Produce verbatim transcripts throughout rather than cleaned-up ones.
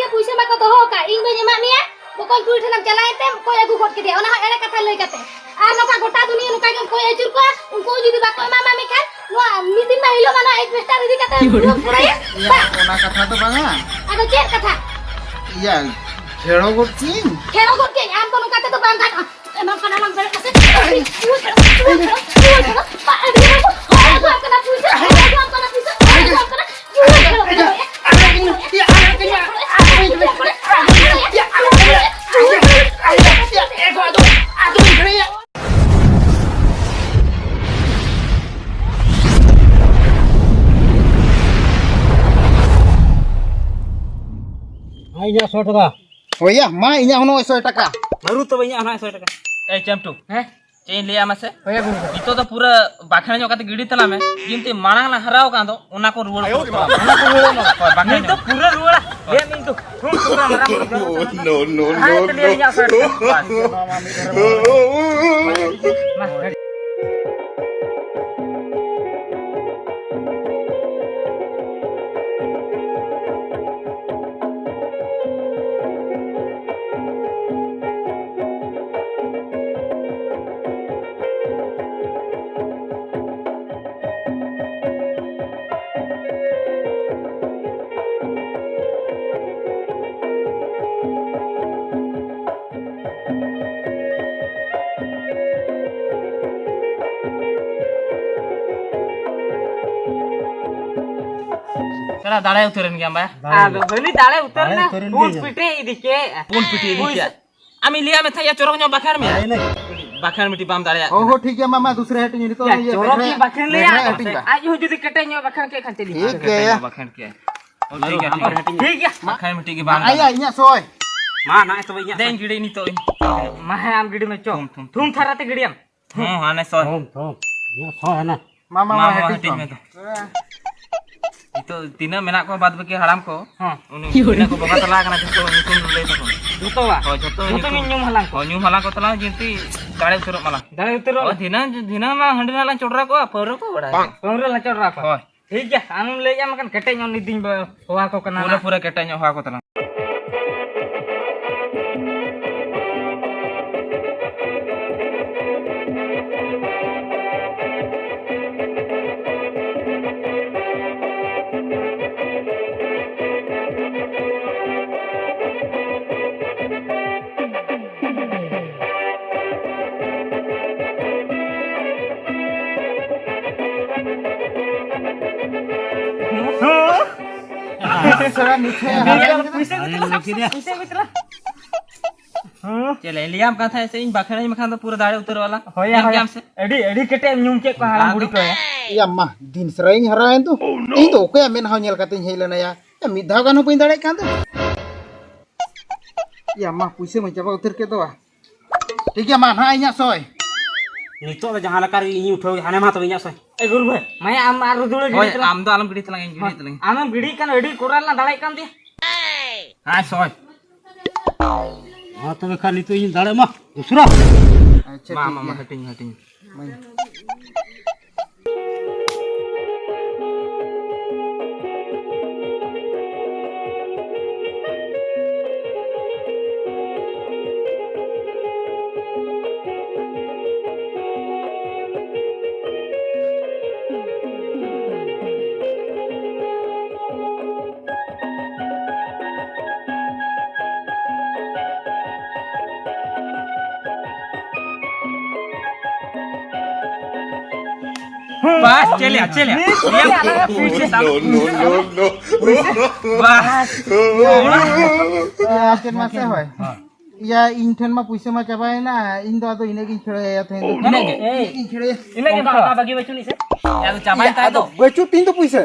ᱯᱩᱭᱥᱟᱹ ᱢᱟᱠᱚ ᱫᱚᱦᱚ ᱟᱠᱟᱫ, ᱤᱧ ᱵᱟᱹᱧ ᱮᱢᱟᱫ ᱢᱮᱭᱟ, ᱵᱚᱠᱚᱧ ᱠᱩᱲᱤ ᱴᱷᱮᱱᱮᱢ ᱪᱟᱞᱟᱣᱮᱱ ᱛᱮᱢ ᱠᱚᱭ ᱟᱹᱜᱩ ᱜᱚᱫ ᱠᱮᱫᱮᱭᱟ, ᱚᱱᱟ ᱦᱚᱸ ᱮᱲᱮ ᱠᱟᱛᱷᱟ ᱞᱟᱹᱭ ᱠᱟᱛᱮ᱾ ᱟᱨ ᱱᱚᱝᱠᱟ ᱜᱚᱴᱟ ᱫᱩᱱᱤᱭᱟᱹ ᱱᱚᱝᱠᱟ ᱜᱮᱢ ᱠᱚᱭ ᱟᱹᱪᱩᱨ ᱠᱚᱣᱟ, ᱩᱱᱠᱩ ᱡᱩᱫᱤ ᱵᱟᱠᱚ ᱮᱢᱟᱢᱟ ᱢᱮᱱᱠᱷᱟᱱ ᱱᱚᱣᱟ ᱢᱤᱫ ᱫᱤᱱ ᱢᱟ ᱦᱤᱞᱳᱜ ᱢᱟ ᱱᱚᱣᱟ ᱮᱡᱵᱮᱥᱴᱟᱨ ᱤᱫᱤ ᱠᱟᱛᱮ ᱨᱩᱣᱟᱹᱲ ᱠᱚᱲᱟᱭᱟ᱾ ᱤᱭᱟᱹ, ᱵᱟᱝ᱾ ᱚᱱᱟ ᱠᱟᱛᱷᱟ ᱫᱚ ᱵᱟᱝᱟ᱾ ᱟᱫᱚ ᱪᱮᱫ ᱠᱟᱛᱷᱟ? ᱤᱭᱟᱹ, ᱠᱷᱮᱲᱚ ᱜᱚᱫ ᱠᱤᱧ᱾ ᱠᱷᱮᱲᱚ ᱜᱚᱫ ᱠᱤᱧ, ᱟᱢ ᱫᱚ ᱱᱚᱝᱠᱟ ᱛᱮᱫᱚ ᱵᱟᱝ ᱜᱟᱱᱚᱜᱼᱟ᱾ ᱮᱢᱟᱢ ᱠᱟᱱᱟ ᱞᱟᱝ ᱵᱮᱨᱮᱫ ᱠᱟᱛᱮ᱾ ᱨᱩᱣᱟᱹᱲ ᱠᱷᱮᱲᱚ, ᱨᱩᱣᱟᱹᱲ ᱠᱷᱮᱲᱚ, ᱨᱩᱣᱟᱹᱲ ᱠᱷᱮᱲᱚ᱾ ᱵᱟᱝ, ᱟᱹᱰᱤ ᱦᱚᱲ ᱠᱚ ᱦᱚᱦᱚ ᱟᱠᱚᱣᱟᱢ ᱠᱟᱱᱟ ᱯᱩᱭᱥᱟᱹ, ᱦᱚᱦᱚ ᱟᱠᱚᱣᱟᱢ ᱠᱟᱱᱟ ᱯᱩᱭᱥᱟᱹ, ᱦᱚᱦᱚ ᱟᱠᱚᱣᱟᱢ ᱠᱟᱱᱟ᱾ ᱦᱮᱸ, ᱤᱧᱟᱹᱜ ᱥᱚ ᱴᱟᱠᱟ᱾ ᱦᱳᱭᱟ, ᱢᱟ ᱤᱧᱟᱹᱜ ᱦᱚᱸ ᱱᱚᱜᱼᱚᱭ ᱥᱚᱭ ᱴᱟᱠᱟ᱾ ᱢᱟᱹᱨᱩ ᱛᱚᱵᱮ ᱤᱧᱟᱹᱜ ᱦᱚᱸ ᱱᱚᱜᱼᱚᱭ ᱥᱚᱭ ᱴᱟᱠᱟ᱾ ᱮᱭ ᱪᱟᱢᱴᱩ, ᱦᱮᱸ? ᱪᱮᱫ ᱤᱧ ᱞᱟᱹᱭᱟ ᱢᱟᱥᱮ? ᱦᱳᱭᱟ ᱜᱚᱢᱠᱮ᱾ ᱱᱤᱛᱚᱜ ᱫᱚ ᱯᱩᱨᱟᱹ ᱵᱟᱠᱷᱮᱲ ᱧᱚᱜ ᱠᱟᱛᱮ ᱜᱤᱰᱤ ᱛᱟᱞᱟᱝ ᱢᱮ, ᱡᱮᱢᱛᱤ ᱢᱟᱲᱟᱝ ᱞᱟᱝ ᱦᱟᱨᱟᱣ ᱟᱠᱟᱱ ᱫᱚ, ᱚᱱᱟ ᱠᱚ ᱨᱩᱣᱟᱹᱲ ᱠᱚ ᱛᱟᱞᱟᱝ ᱢᱮ᱾ ᱚᱱᱟ ᱠᱚ ᱨᱩᱣᱟᱹᱲ ᱢᱟ᱾ ᱦᱳᱭ, ᱵᱟᱠᱷᱮᱲ ᱱᱤᱛ ᱫᱚ ᱧᱚᱜ᱾ ᱯᱩᱨᱟᱹ ᱨᱩᱣᱟᱹᱲᱟ᱾ ᱦᱳᱭ᱾ ᱦᱮᱸ, ᱱᱤᱛ ᱫᱚ ᱯᱷᱩᱞ ᱯᱩᱨᱟᱹ ᱢᱟᱨᱟᱝ ᱵᱩᱨᱩ ᱡᱚᱦᱟᱨ ᱥᱟᱢᱟᱝ ᱨᱮ᱾ No, no, no, ᱦᱟᱭ, no, ᱛᱟᱹᱞᱤᱭᱟ no᱾ ᱤᱧᱟᱹᱜ ᱥᱚᱭ ᱴᱟᱠᱟ᱾ ᱵᱟᱥ᱾ ᱢᱟ, ᱢᱟ, ᱢᱤᱫ ᱫᱷᱟᱣ᱾ ᱢᱟ, ᱦᱮᱸ᱾ ᱥᱟᱞᱟ ᱫᱟᱲᱮ ᱩᱛᱟᱹᱨᱮᱱ ᱜᱮᱭᱟᱢ ᱵᱟ᱾ ᱫᱟᱲᱮ ᱟᱫᱚ ᱜᱮ᱾ ᱵᱟᱹᱱᱤ ᱫᱟᱲᱮ ᱩᱛᱟᱹᱨ ᱫᱟᱲᱮ ᱱᱟ᱾ ᱩᱛᱟᱹᱨᱮᱱ ᱯᱩᱱ ᱜᱮᱭᱟᱢ᱾ ᱯᱤᱴᱷᱟᱹ ᱤᱫᱤ ᱠᱮᱫ᱾ ᱯᱩᱱ ᱯᱤᱴᱷᱟᱹ ᱤᱫᱤ ᱯᱩᱭᱥᱟᱹ᱾ ᱠᱮᱫ᱾ ᱟᱢᱤᱧ ᱞᱟᱹᱭᱟᱫ ᱢᱮ ᱛᱟᱦᱮᱸᱫ, ᱪᱚᱨᱚᱠ ᱧᱚᱜ ᱵᱟᱠᱷᱮᱲ ᱢᱮᱭᱟ᱾ ᱦᱮᱸ, ᱤᱱᱟᱹ᱾ ᱵᱟᱠᱷᱮᱲ ᱢᱤᱫᱴᱤᱡ ᱵᱟᱢ ᱫᱟᱲᱮᱭᱟᱜ ᱚ ᱠᱟᱱᱟ᱾ ᱦᱚᱸ, ᱴᱷᱤᱠ ᱜᱮᱭᱟ, ᱢᱟ, ᱢᱟ, ᱫᱩᱥᱨᱟ ᱦᱟᱹᱴᱤᱧ ᱱᱤᱛᱚᱜ ᱭᱟ, ᱤᱭᱟᱹ ᱪᱚᱨᱚᱠ ᱵᱮᱴᱨᱮ-, ᱜᱮ ᱵᱟᱠᱷᱮᱲ ᱞᱟᱹᱭᱟ᱾ ᱵᱮᱴᱨᱮ ᱦᱟᱹᱴᱤᱧ ᱵᱟ᱾ ᱟᱡ ᱦᱚᱸ ᱡᱩᱫᱤ ᱠᱮᱴᱮᱡ ᱧᱚᱜ ᱵᱟᱠᱷᱮᱲ ᱠᱮᱫ ᱠᱷᱟᱱ ᱪᱮᱫ ᱤᱧ ᱴᱷᱤᱠ ᱞᱟᱹᱭᱟ? ᱜᱮᱭᱟ᱾ ᱵᱟᱠᱷᱮᱲ ᱠᱮᱫ᱾ ᱚ, ᱴᱷᱤᱠ ᱜᱮᱭᱟ᱾ ᱴᱷᱤᱠ ᱜᱮᱭᱟ᱾ ᱵᱟᱠᱷᱮᱲ ᱢᱤᱫᱴᱤᱡ ᱜᱮ ᱵᱟᱝ ᱟᱭᱟ, ᱜᱟᱱᱚᱜᱼᱟ᱾ ᱤᱧᱟᱹᱜ ᱥᱚᱭ᱾ ᱢᱟ, ᱱᱚᱜᱼᱚᱭ ᱛᱚᱵᱮ ᱤᱧᱟᱹᱜ ᱫᱮᱱ ᱥᱚᱭ᱾ ᱜᱤᱰᱤ ᱱᱤᱛᱚᱜ ᱤᱧ᱾ ᱢᱟ ᱦᱮᱸ, ᱟᱢ ᱜᱤᱰᱤ ᱢᱮ, ᱪᱚ᱾ ᱛᱷᱩᱢ, ᱛᱷᱩᱢ, ᱛᱷᱩᱢ ᱛᱷᱩᱢ᱾ ᱛᱷᱟᱨᱟ ᱛᱮ ᱜᱤᱰᱤᱭᱟᱢ᱾ ᱦᱚᱸ, ᱦᱟᱱᱮ ᱥᱚᱭ᱾ ᱛᱷᱚᱢ, ᱛᱷᱚᱢ᱾ ᱤᱧᱟᱹᱜ ᱥᱚᱭ ᱦᱟᱱᱟ᱾ ᱢᱟ, ᱢᱟ, ᱢᱟ, ᱢᱟ, ᱦᱟᱹᱴᱤᱧ ᱦᱟᱹᱴᱤᱧ ᱢᱮ᱾ ᱢᱮ ᱛᱚ᱾ ᱱᱤᱛᱚᱜ ᱛᱤᱱᱟᱹᱜ ᱢᱮᱱᱟᱜ ᱠᱚᱣᱟ ᱵᱟᱫ ᱵᱟᱹᱠᱤ ᱦᱟᱲᱟᱢ ᱠᱚ, ᱦᱚᱸ᱾ ᱩᱱᱤ ᱛᱤᱱᱟᱹᱜ ᱠᱚ ᱵᱚᱸᱜᱟ ᱛᱟᱞᱟ ᱟᱠᱟᱱᱟ, ᱡᱚᱛᱚ ᱧᱩᱛᱩᱢ ᱞᱟᱹᱭ ᱛᱟᱠᱚ ᱢᱮ᱾ ᱡᱚᱛᱚᱣᱟᱜ? ᱦᱳᱭ, ᱡᱚᱛᱚ ᱡᱚᱛᱚ ᱧᱩᱛᱩᱢ᱾ ᱧᱩ, ᱧᱩᱢ ᱦᱟᱞᱟᱝ ᱠᱚ᱾ ᱦᱳᱭ, ᱧᱩᱢ ᱦᱟᱞᱟᱝ ᱠᱚ ᱛᱟᱞᱟᱝ ᱡᱤᱱᱛᱤ ᱫᱟᱲᱮ ᱩᱛᱟᱹᱨᱚᱜ ᱢᱟᱞᱟᱝ᱾ ᱫᱟᱲᱮ ᱩᱛᱟᱹᱨᱚᱜ ᱦᱳᱭ, ᱢᱟ᱾ ᱫᱷᱤᱱᱟᱹᱝ, ᱫᱷᱤᱱᱟᱹᱝ ᱢᱟ ᱦᱟᱺᱰᱤ ᱱᱟᱜ ᱞᱟᱝ ᱪᱚᱰᱚᱨ ᱟᱠᱚᱣᱟ, ᱯᱟᱹᱣᱨᱟᱹ ᱠᱚ ᱵᱟᱲᱟᱭᱟ᱾ ᱯᱟᱹᱣᱨᱟᱹ ᱞᱟᱝ ᱪᱚᱰᱚᱨ ᱟᱠᱚᱣᱟ᱾ ᱦᱳᱭ᱾ ᱴᱷᱤᱠ ᱜᱮᱭᱟ, ᱟᱢᱮᱢ ᱞᱟᱹᱭᱮᱫᱼᱟ, ᱢᱮᱱᱠᱷᱟᱱ ᱠᱮᱴᱮᱡ ᱧᱚᱜ ᱱᱤᱛ ᱫᱤᱱ ᱵᱚ ᱦᱚᱦᱚ ᱟᱠᱚ ᱠᱟᱱᱟ᱾ ᱯᱩᱨᱟᱹ, ᱯᱩᱨᱟᱹ ᱠᱮᱴᱮᱡ ᱧᱚᱜ ᱦᱚᱦᱚ ᱟᱠᱚ ᱛᱟᱞᱟᱝ᱾ ᱯᱩᱭᱥᱟᱹ ᱠᱚ ᱛᱟᱞᱟᱝ, ᱯᱩᱭᱥᱟᱹ ᱠᱚ ᱛᱟᱞᱟᱝ᱾ ᱦᱮᱸ᱾ ᱪᱮᱫ ᱞᱮ ᱞᱟᱹᱭᱟᱢ ᱠᱟᱱ ᱛᱟᱦᱮᱸᱫ ᱥᱮ, ᱤᱧ ᱵᱟᱠᱷᱮᱲᱟᱹᱧ ᱵᱟᱠᱷᱟᱱ ᱫᱚ ᱯᱩᱨᱟᱹ ᱫᱟᱲᱮ ᱩᱛᱟᱹᱨᱚᱜ ᱟᱞᱟᱝ᱾ ᱦᱳᱭ, ᱧᱮᱞ ᱦᱳᱭ᱾ ᱠᱮᱭᱟᱢ ᱥᱮ᱾ ᱟᱹᱰᱤ, ᱟᱹᱰᱤ ᱠᱮᱴᱮᱡ ᱮᱢ ᱧᱩᱢ ᱠᱮᱫ ᱠᱚᱣᱟ ᱦᱟᱲᱟᱢ ᱟᱫᱚ ᱵᱩᱲᱦᱤ ᱠᱚ᱾ ᱭᱟ ᱢᱟ, ᱫᱤᱱ ᱥᱟᱨᱟᱧ ᱦᱟᱨᱟᱭᱮᱱ ᱫᱚ᱾ ᱤᱧ ᱫᱚ ᱚᱠᱚᱭᱟᱜ ᱢᱮᱫ ᱦᱚᱸ ᱧᱮᱞ ᱠᱟᱛᱮᱧ ᱦᱮᱡ ᱞᱮᱱᱟᱭᱟ᱾ ᱭᱟ, ᱢᱤᱫ ᱫᱷᱟᱣ ᱜᱟᱱ ᱦᱚᱸ ᱵᱟᱹᱧ ᱫᱟᱲᱮᱭᱟᱜ ᱠᱟᱱ ᱫᱚ᱾ ᱭᱟ ᱢᱟ, ᱯᱩᱭᱥᱟᱹ ᱢᱟᱧ ᱪᱟᱵᱟ ᱩᱛᱟᱹᱨ ᱠᱮᱫ ᱫᱚ᱾ ᱴᱷᱤᱠ ᱜᱮᱭᱟ, ᱢᱟ ᱱᱟᱦᱟᱜ ᱤᱧᱟᱹᱜ ᱥᱚᱭ᱾ ᱱᱤᱛᱚᱜ ᱫᱚ ᱡᱟᱦᱟᱸ ᱞᱮᱠᱟ ᱨᱮᱜᱮ ᱤᱧ ᱩᱴᱷᱟᱹᱣ, ᱦᱟᱱᱮ ᱢᱟ ᱛᱚᱵᱮ ᱤᱧᱟᱹᱜ ᱥᱚᱭ᱾ ᱮ ᱜᱩᱨᱩ ᱵᱷᱟᱭ, ᱢᱟᱭᱟ ᱟᱢ ᱟᱨ ᱨᱩᱫᱩᱲ ᱦᱳᱭ, ᱜᱤᱰᱤ ᱛᱟᱞᱟᱝ᱾ ᱟᱢ ᱫᱚ ᱟᱞᱚᱢ ᱜᱤᱰᱤ ᱛᱟᱞᱟᱝ, ᱤᱧ ᱜᱤᱰᱤ ᱛᱟᱞᱟᱝ᱾ ᱟᱢᱮᱢ ᱜᱤᱰᱤ ᱠᱷᱟᱱ ᱟᱹᱰᱤ ᱠᱚᱨᱟ ᱞᱟᱝ ᱫᱟᱲᱮᱭᱟᱜ ᱠᱟᱱ ᱫᱚ᱾ ᱦᱮᱸ, ᱥᱚᱭ᱾ ᱢᱟ ᱛᱚᱵᱮ ᱠᱷᱟᱱ ᱱᱤᱛᱚᱜ ᱤᱧ ᱫᱟᱲᱮ ᱢᱟ, ᱩᱥᱟᱹᱨᱟ᱾ ᱟᱪᱪᱷᱟ, ᱢᱟ, ᱴᱷᱤᱠ ᱢᱟ, ᱢᱟ, ᱜᱮᱭᱟ᱾ ᱦᱟᱹᱴᱤᱧ, ᱦᱟᱹᱴᱤᱧ᱾ ᱢᱟ᱾ ᱵᱟᱥ, ᱪᱮᱫ ᱞᱮᱭᱟ, ᱪᱮᱫ ᱞᱮᱭᱟ? ᱯᱩᱭᱥᱟᱹ ᱛᱟᱢ᱾ ᱵᱟᱥ᱾ ᱭᱟ, ᱪᱮᱫ ᱢᱟᱥᱮ ᱦᱳᱭ? ᱭᱟ, ᱤᱧ ᱴᱷᱮᱱ ᱢᱟ ᱯᱩᱭᱥᱟᱹ ᱢᱟ ᱪᱟᱵᱟᱭᱮᱱᱟ, ᱤᱧ ᱫᱚ ᱟᱫᱚ ᱤᱱᱟᱹᱜ ᱜᱤᱧ ᱠᱷᱮᱲᱚᱭᱟ ᱛᱮᱦᱮᱧ ᱫᱚ᱾ ᱤᱱᱟᱹᱜ ᱜᱮ? ᱤᱱᱟᱹᱜ ᱜᱤᱧ ᱠᱷᱮᱲᱚᱭᱟ᱾ ᱤᱱᱟᱹᱜ ᱜᱮᱢ ᱠᱷᱮᱲᱚᱭᱟ? ᱵᱟᱹᱜᱤ ᱵᱟᱹᱪᱩᱜ ᱱᱤᱥᱮ? ᱭᱟ, ᱟᱫᱚ ᱪᱟᱵᱟᱭᱮᱱ ᱛᱟᱭ ᱫᱚ᱾ ᱵᱟᱹᱪᱩᱜ ᱛᱤᱧ ᱫᱚ ᱯᱩᱭᱥᱟᱹ᱾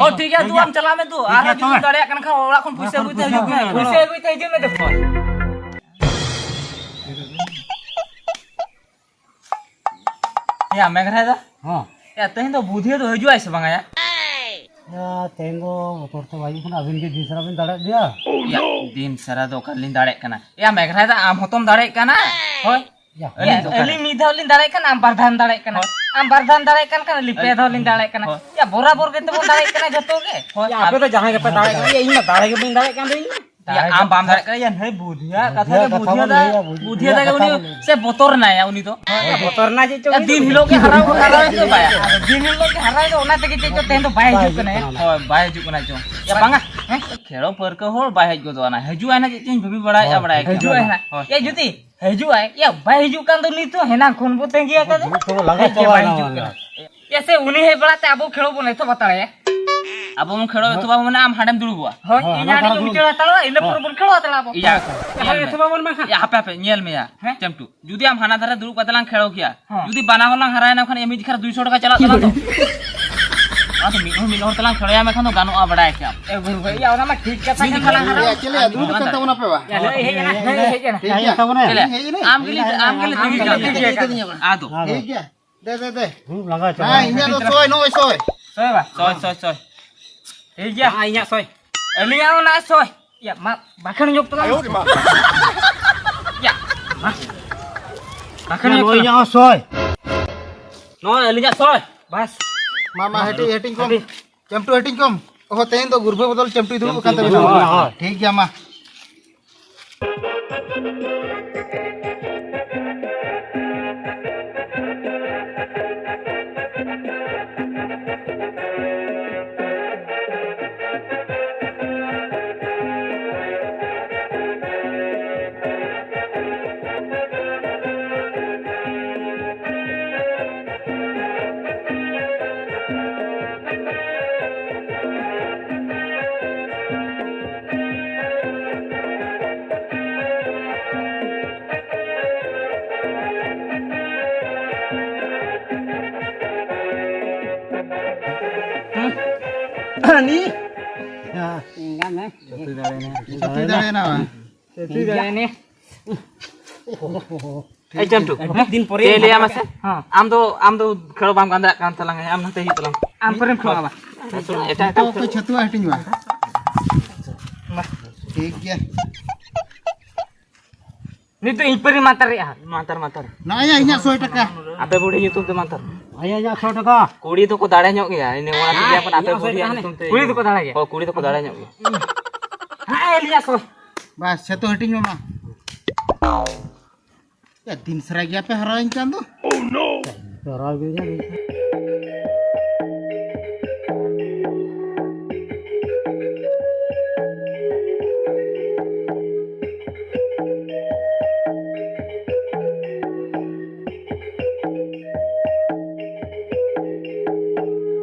ᱦᱚᱸ, ᱴᱷᱤᱠ ᱜᱮᱭᱟ, ᱫᱩ ᱟᱢ ᱪᱟᱞᱟᱜ ᱢᱮ ᱫᱩ, ᱟᱨ ᱡᱩᱫᱤᱢ ᱫᱟᱲᱮᱭᱟᱜ ᱠᱟᱱ ᱠᱷᱟᱱ ᱚᱲᱟᱜ ᱠᱷᱚᱱ ᱯᱩᱭᱥᱟᱹ ᱟᱹᱜᱩᱭ ᱛᱮ ᱦᱤᱡᱩᱜ ᱢᱮ᱾ ᱯᱩᱭᱥᱟᱹ ᱟᱹᱜᱩᱭ ᱛᱮ ᱦᱤᱡᱩᱜ ᱢᱮ ᱫᱮᱠᱷᱚ᱾ ᱭᱟ, ᱢᱮᱜᱷᱨᱟᱭ ᱫᱟ᱾ ᱦᱚᱸ᱾ ᱭᱟ, ᱛᱮᱦᱮᱧ ᱫᱚ ᱵᱩᱫᱷᱤᱭᱟᱹ ᱫᱚ ᱦᱤᱡᱩᱜ ᱟᱭ ᱥᱮ ᱵᱟᱝᱟ ᱭᱟ? ᱭᱟ, ᱛᱮᱦᱮᱧ ᱫᱚ ᱵᱚᱛᱚᱨ ᱛᱮ ᱵᱟᱭ ᱦᱤᱡᱩᱜ ᱠᱟᱱᱟ, ᱟᱹᱵᱤᱱ ᱜᱮ ᱫᱤᱱ ᱥᱟᱨᱟ ᱵᱤᱱ ᱫᱟᱲᱮᱭᱟᱜ ᱜᱮᱭᱟ᱾ ᱭᱟ, ᱫᱤᱱ ᱥᱟᱨᱟ ᱫᱚ ᱚᱠᱟ ᱨᱮᱞᱤᱧ ᱫᱟᱲᱮᱭᱟᱜ ᱠᱟᱱᱟ? ᱭᱟ, ᱢᱮᱜᱷᱨᱟᱭ ᱫᱟ, ᱟᱢ ᱦᱚᱸᱛᱚᱢ ᱫᱟᱲᱮᱭᱟᱜ ᱠᱟᱱᱟ᱾ ᱦᱳᱭ᱾ ᱭᱟ᱾ ᱟᱹᱞᱤᱧ ᱫᱚ ᱚᱠᱟ ᱟᱹᱞᱤᱧ ᱨᱮ? ᱢᱤᱫ ᱫᱷᱟᱣ ᱞᱤᱧ ᱫᱟᱲᱮᱭᱟᱜ ᱠᱟᱱᱟ, ᱟᱢ ᱵᱟᱨ ᱫᱷᱟᱣ ᱮᱢ ᱫᱟᱲᱮᱭᱟᱜ ᱠᱟᱱᱟ᱾ ᱦᱳᱭ᱾ ᱟᱢ ᱵᱟᱨ ᱫᱷᱟᱣ ᱞᱤᱧ ᱫᱟᱲᱮᱭᱟᱜ ᱠᱟᱱᱟ᱾ ᱦᱳᱭ᱾ ᱭᱟ, ᱵᱚᱨᱟᱵᱚᱨ ᱜᱮᱛᱚ ᱵᱚᱱ ᱫᱟᱲᱮᱭᱟᱜ ᱠᱟᱱᱟ ᱡᱚᱛᱚ ᱜᱮ᱾ ᱦᱳᱭ᱾ ᱭᱟ, ᱟᱯᱮ ᱫᱚ ᱡᱟᱦᱟᱸᱭ ᱜᱮᱯᱮ ᱫᱟᱲᱮᱭᱟᱜ ᱠᱟᱱᱟ, ᱭᱟ, ᱤᱧ ᱢᱟ ᱫᱟᱲᱮ ᱜᱮ ᱵᱟᱹᱧ ᱫᱟᱲᱮᱭᱟᱜ ᱠᱟᱱ ᱫᱚ ᱤᱧ ᱢᱟ᱾ ᱭᱟ, ᱟᱢ ᱵᱟᱢ ᱫᱟᱲᱮᱭᱟᱜ ᱠᱟᱱᱟ, ᱭᱟ, ᱱᱟᱹᱭ ᱵᱩᱫᱷᱤᱭᱟ ᱠᱟᱛᱷᱟ ᱵᱩᱫᱷᱤᱭᱟ ᱫᱚ ᱠᱟᱛᱷᱟ ᱵᱩᱫᱷᱤᱭᱟ ᱵᱚᱱ ᱫᱟ, ᱞᱟᱹᱭᱟ, ᱵᱩᱫᱷᱤᱭᱟ ᱵᱩᱫᱷᱤᱭᱟ ᱫᱟ ᱜᱮ ᱠᱟᱛᱷᱟ ᱩᱱᱤ ᱵᱚᱱ ᱞᱟᱹᱭᱟ᱾ ᱥᱮ ᱵᱚᱛᱚᱨ ᱮᱱᱟᱭᱟ ᱩᱱᱤ ᱫᱚ᱾ ᱦᱳᱭ, ᱵᱚᱛᱚᱨ ᱮᱱᱟ ᱪᱮᱫ ᱪᱚᱝ ᱭᱟ, ᱩᱱᱤ ᱫᱤᱱ ᱫᱚ᱾ ᱦᱤᱞᱳᱜ ᱜᱮ ᱦᱟᱨᱟᱣ ᱜᱮ ᱦᱟᱨᱟᱣ ᱜᱮ ᱵᱟᱭ᱾ ᱟᱫᱚ ᱫᱤᱱ ᱦᱤᱞᱳᱜ ᱜᱮ ᱦᱟᱨᱟᱣ ᱫᱚ, ᱚᱱᱟ ᱛᱮᱜᱮ ᱪᱮᱫ ᱪᱚ ᱛᱮᱦᱮᱧ ᱫᱚ ᱵᱟᱭ ᱵᱟᱭ ᱦᱤᱡᱩᱜ ᱦᱤᱡᱩᱜ ᱠᱟᱱᱟ, ᱭᱟ᱾ ᱠᱟᱱᱟ ᱚᱱᱟ᱾ ᱦᱳᱭ, ᱵᱟᱭ ᱦᱤᱡᱩᱜ ᱠᱟᱱᱟ ᱪᱚᱝ᱾ ᱭᱟ, ᱵᱟᱝᱟ, ᱦᱮᱸ? ᱠᱷᱮᱲᱚ ᱯᱟᱹᱨᱠᱟᱹ ᱦᱚᱲ ᱵᱟᱭ ᱦᱮᱡ ᱜᱚᱫᱚᱜᱼᱟ ᱱᱟ᱾ ᱦᱤᱡᱩᱜ ᱟᱭ ᱱᱟ, ᱪᱮᱫ ᱪᱚᱝ ᱵᱷᱟᱹᱵᱤ ᱵᱟᱲᱟᱭᱮᱫᱼᱟ, ᱦᱳᱭ, ᱵᱟᱲᱟᱭ ᱦᱤᱡᱩᱜ ᱟᱭ ᱱᱟ᱾ ᱦᱳᱭ᱾ ᱭᱟ, ᱡᱩᱫᱤ ᱦᱤᱡᱩᱜ ᱟᱭ, ᱭᱟ, ᱵᱟᱭ ᱦᱤᱡᱩᱜ ᱠᱟᱱ ᱫᱚ ᱱᱤᱛ ᱦᱚᱸ ᱦᱮᱱᱟᱝ ᱠᱷᱚᱱ ᱵᱚ ᱛᱟᱸᱜᱤ ᱟᱠᱟᱫᱟ᱾ ᱦᱤᱡᱩᱜ ᱛᱚᱵᱚ ᱞᱟᱸᱜᱟ ᱦᱮᱡ ᱜᱮ ᱪᱟᱵᱟᱭᱮᱱᱟ ᱵᱟᱭ ᱦᱤᱡᱩᱜ ᱚᱱᱟ᱾ ᱠᱟᱱᱟ᱾ ᱭᱟ, ᱥᱮ ᱩᱱᱤ ᱦᱮᱡ ᱵᱟᱲᱟ ᱛᱮ ᱟᱵᱚ ᱠᱷᱮᱲᱚ ᱵᱚᱱ ᱮᱛᱚᱦᱚᱵ ᱦᱟᱛᱟᱲᱟᱭᱟ᱾ ᱟᱵᱚ ᱵᱚᱱ ᱠᱷᱮᱲᱚ ᱮᱛᱚᱦᱚᱵᱟ, ᱢᱟᱱᱮ ᱟᱢ ᱦᱟᱸᱰᱮᱢ ᱫᱩᱲᱩᱵᱚᱜᱼᱟ᱾ ᱦᱳᱭ, ᱦᱳᱭ, ᱤᱧ ᱚᱱᱟ ᱦᱟᱸᱰᱮ ᱠᱟᱨᱚᱱ ᱜᱮ ᱫᱩᱲᱩᱵ ᱢᱩᱪᱟᱹᱫ ᱦᱟᱛᱟᱲᱚᱜᱼᱟ, ᱤᱱᱟᱹ ᱦᱳᱭ᱾ ᱯᱚᱨᱮ ᱵᱚᱱ ᱠᱷᱮᱲᱚ ᱦᱟᱛᱟᱲᱟ ᱟᱵᱚ᱾ ᱤᱭᱟ, ᱦᱳᱭ, ᱧᱮᱞ ᱢᱮ᱾ ᱮᱛᱚᱦᱚᱵ ᱟᱵᱚᱱ ᱢᱟ ᱦᱟᱸᱜ᱾ ᱤᱭᱟ, ᱦᱟᱯᱮ, ᱦᱟᱯᱮ, ᱧᱮᱞ ᱢᱮᱭᱟ᱾ ᱦᱮᱸ? ᱪᱟᱢᱴᱩ, ᱡᱩᱫᱤ ᱟᱢ ᱦᱟᱱᱟ ᱫᱷᱟᱨᱮ ᱫᱩᱲᱩᱵ ᱠᱟᱛᱮ ᱞᱟᱝ ᱠᱷᱮᱲᱚ ᱠᱮᱭᱟ, ᱦᱮᱸ᱾ ᱡᱩᱫᱤ ᱵᱟᱱᱟ ᱦᱚᱲ ᱞᱟᱝ ᱦᱟᱨᱟᱭᱮᱱᱟ, ᱠᱷᱟᱱ ᱢᱤᱫ ᱡᱚᱠᱷᱟ ᱨᱮ ᱫᱩᱭᱥᱚ ᱴᱟᱠᱟ ᱪᱟᱞᱟᱜ ᱛᱟᱞᱟᱝ ᱫᱚ᱾ ᱚᱱᱟᱛᱮ ᱢᱤᱫ ᱦᱚᱲ, ᱢᱤᱫ ᱦᱚᱲ ᱛᱮᱞᱟᱝ ᱠᱷᱮᱲᱚᱭᱟ, ᱢᱮᱱᱠᱷᱟᱱ ᱫᱚ ᱜᱟᱱᱚᱜᱼᱟ, ᱵᱟᱲᱟᱭ ᱠᱮᱭᱟᱢ᱾ ᱮ ᱵᱟᱹᱵᱩ ᱵᱷᱟᱹᱭ, ᱤᱭᱟ, ᱚᱱᱟ ᱢᱟ ᱴᱷᱤᱠ ᱠᱟᱛᱷᱟ ᱢᱤᱫ ᱠᱟᱱ ᱡᱚᱠᱷᱟ ᱛᱟᱞᱟᱝ ᱞᱟᱝ ᱦᱟᱨᱟ᱾ ᱦᱟᱨᱟᱭᱟ, ᱪᱮᱫ ᱞᱟᱹᱭᱟ, ᱫᱩᱲᱩᱵ ᱠᱟᱱ ᱛᱟᱵᱚᱱᱟ ᱯᱮ ᱵᱟ? ᱤᱭᱟ, ᱦᱮᱡ ᱮᱱᱟ, ᱦᱮᱡ ᱮᱱᱟ᱾ ᱴᱷᱤᱠ ᱜᱮᱭᱟ᱾ ᱛᱟᱵᱚᱱᱟ᱾ ᱪᱮᱫ ᱞᱮᱭᱟ? ᱦᱮᱡ ᱮᱱᱟ᱾ ᱟᱢ ᱜᱮ ᱞᱟᱹᱭ, ᱟᱢ ᱜᱮ ᱞᱟᱹᱭ ᱟᱢ ᱜᱮ ᱛᱟᱵᱚᱱᱟ᱾ ᱞᱟᱹᱭ ᱛᱟᱵᱚᱱᱟ᱾ ᱟᱫᱚ᱾ ᱦᱮᱸ᱾ ᱴᱷᱤᱠ ᱜᱮᱭᱟ᱾ ᱫᱮ, ᱫᱮ, ᱫᱮ᱾ ᱦᱩᱸ, ᱞᱟᱸᱜᱟ ᱪᱟᱵᱟ᱾ ᱦᱮᱸ, ᱤᱧᱟᱹᱜ ᱫᱚ ᱥᱚᱭ, ᱱᱚᱜᱼᱚᱭ ᱥᱚᱭ᱾ ᱥᱚᱭ ᱵᱟ? ᱥᱚᱭ, ᱥᱚᱭ, ᱥᱚᱭ᱾ ᱴᱷᱤᱠ ᱜᱮᱭᱟ᱾ ᱢᱟ, ᱤᱧᱟᱹᱜ ᱥᱚᱭ᱾ ᱟᱹᱞᱤᱧᱟᱜ ᱦᱚᱸ ᱱᱚᱜᱼᱚᱭ ᱥᱚᱭ᱾ ᱭᱟ, ᱢᱟ, ᱵᱟᱠᱷᱮᱲ ᱧᱚᱜ ᱛᱟᱞᱟᱝ ᱢᱮ᱾ ᱭᱟ, ᱢᱟ᱾ ᱵᱟᱠᱷᱮᱲ ᱧᱚᱜ ᱱᱚᱜᱼᱚᱭ ᱛᱟᱞᱟᱝ᱾ ᱤᱧᱟᱹᱜ ᱦᱚᱸ ᱥᱚᱭ᱾ ᱱᱚᱜᱼᱚᱭ ᱟᱹᱞᱤᱧᱟᱜ ᱥᱚᱭ᱾ ᱵᱟᱥ᱾ ᱢᱟ, ᱢᱟ, ᱦᱟᱹᱴᱤᱧ, ᱦᱟᱹᱴᱤᱧ ᱠᱚᱢ᱾ ᱦᱟᱹᱴᱤᱧ᱾ ᱪᱟᱢᱴᱩ ᱦᱟᱹᱴᱤᱧ ᱠᱚᱢ᱾ ᱚᱦᱚ, ᱛᱮᱦᱮᱧ ᱫᱚ ᱜᱩᱨᱵᱷᱟᱹ ᱵᱚᱫᱚᱞ ᱪᱟᱢᱴᱩᱭ ᱫᱩᱲᱩᱵ ᱟᱠᱟᱱ ᱛᱟᱵᱤᱱᱟ᱾ ᱦᱳᱭ, ᱦᱳᱭ᱾ ᱴᱷᱤᱠ ᱜᱮᱭᱟ, ᱢᱟ᱾ ᱦᱟᱹᱱᱤ᱾ ᱦᱮᱸ᱾ ᱮᱸᱜᱟ ᱢᱮ᱾ ᱥᱚᱛᱤ ᱫᱟᱲᱮᱭᱮᱱᱟ᱾ ᱥᱚᱛᱤ ᱫᱟᱲᱮᱭᱮᱱᱟ ᱵᱟᱝ? ᱥᱚᱛᱤ ᱫᱟᱲᱮᱭᱮᱱᱟ᱾ ᱮᱭ ᱪᱟᱢᱴᱩ, ᱟᱹᱰᱤ ᱫᱤᱱ ᱯᱚᱨᱮ ᱪᱮᱫ ᱞᱟᱹᱭᱟ ᱦᱟᱸᱰᱮ ᱢᱟᱥᱮ? ᱦᱮᱸ᱾ ᱟᱢ ᱫᱚ, ᱟᱢ ᱫᱚ ᱠᱷᱮᱲᱚ ᱵᱟᱢ ᱜᱟᱱ ᱫᱟᱲᱮᱭᱟᱜ ᱠᱟᱱ ᱛᱟᱞᱟᱝᱟ, ᱟᱢ ᱱᱟᱛᱮ ᱦᱤᱡᱩᱜ ᱛᱟᱞᱟᱝ ᱢᱮ᱾ ᱟᱢ ᱯᱚᱨᱮᱢ ᱠᱷᱮᱲᱚᱜᱼᱟ ᱵᱟ᱾ ᱮᱴᱟᱜ, ᱮᱴᱟᱜ ᱚᱠᱚᱭ ᱪᱷᱟᱹᱛᱩ ᱦᱟᱹᱴᱤᱧ ᱢᱟ᱾ ᱢᱟ᱾ ᱴᱷᱤᱠ ᱜᱮᱭᱟ᱾ ᱱᱤᱛ ᱫᱚ ᱤᱧ ᱯᱟᱹᱨᱤ ᱢᱟᱱᱛᱟᱨ ᱨᱮᱭᱟᱜ ᱦᱟᱸᱜ᱾ ᱢᱟᱱᱛᱟᱨ, ᱢᱟᱱᱛᱟᱨ᱾ ᱱᱚᱜᱼᱚᱭ ᱤᱧᱟᱹᱜ ᱥᱚᱭ ᱴᱟᱠᱟ᱾ ᱟᱯᱮ ᱵᱩᱰᱷᱤ ᱧᱩᱛᱩᱢ ᱛᱮ ᱢᱟᱱᱛᱟᱨ᱾ ᱟᱭᱟᱜ ᱤᱧᱟᱹᱜ ᱥᱚᱭ ᱴᱟᱠᱟ᱾ ᱠᱩᱲᱤ ᱫᱚᱠᱚ ᱫᱟᱲᱮ ᱧᱚᱜ ᱜᱮᱭᱟ, ᱤᱱᱟᱹ ᱚᱲᱟᱜ ᱛᱮᱜᱮ ᱦᱮᱸ, ᱟᱯᱮ ᱤᱧᱟᱹᱜ ᱥᱚᱭ ᱵᱩᱰᱷᱤᱭᱟᱜ ᱴᱟᱠᱟ ᱧᱩᱛᱩᱢ ᱛᱮ᱾ ᱠᱩᱲᱤ ᱫᱚᱠᱚ ᱫᱟᱲᱮ ᱧᱚᱜ ᱜᱮᱭᱟ᱾ ᱦᱳᱭ, ᱠᱩᱲᱤ ᱫᱚᱠᱚ ᱫᱟᱲᱮ ᱧᱚᱜ ᱜᱮᱭᱟ᱾ ᱦᱮᱸ, ᱟᱹᱞᱤᱧᱟᱜ ᱥᱚᱭ᱾ ᱵᱟᱥ, ᱡᱷᱚᱛᱚ ᱦᱟᱹᱴᱤᱧ ᱢᱮ ᱢᱟ᱾ ᱭᱟ, ᱫᱤᱱ ᱥᱟᱨᱟ ᱜᱮ ᱟᱯᱮ ᱦᱟᱨᱟᱣᱤᱧ ᱠᱟᱱ ᱫᱚ᱾ ᱦᱟᱨᱟᱣ ᱜᱮ ᱧᱟᱢ᱾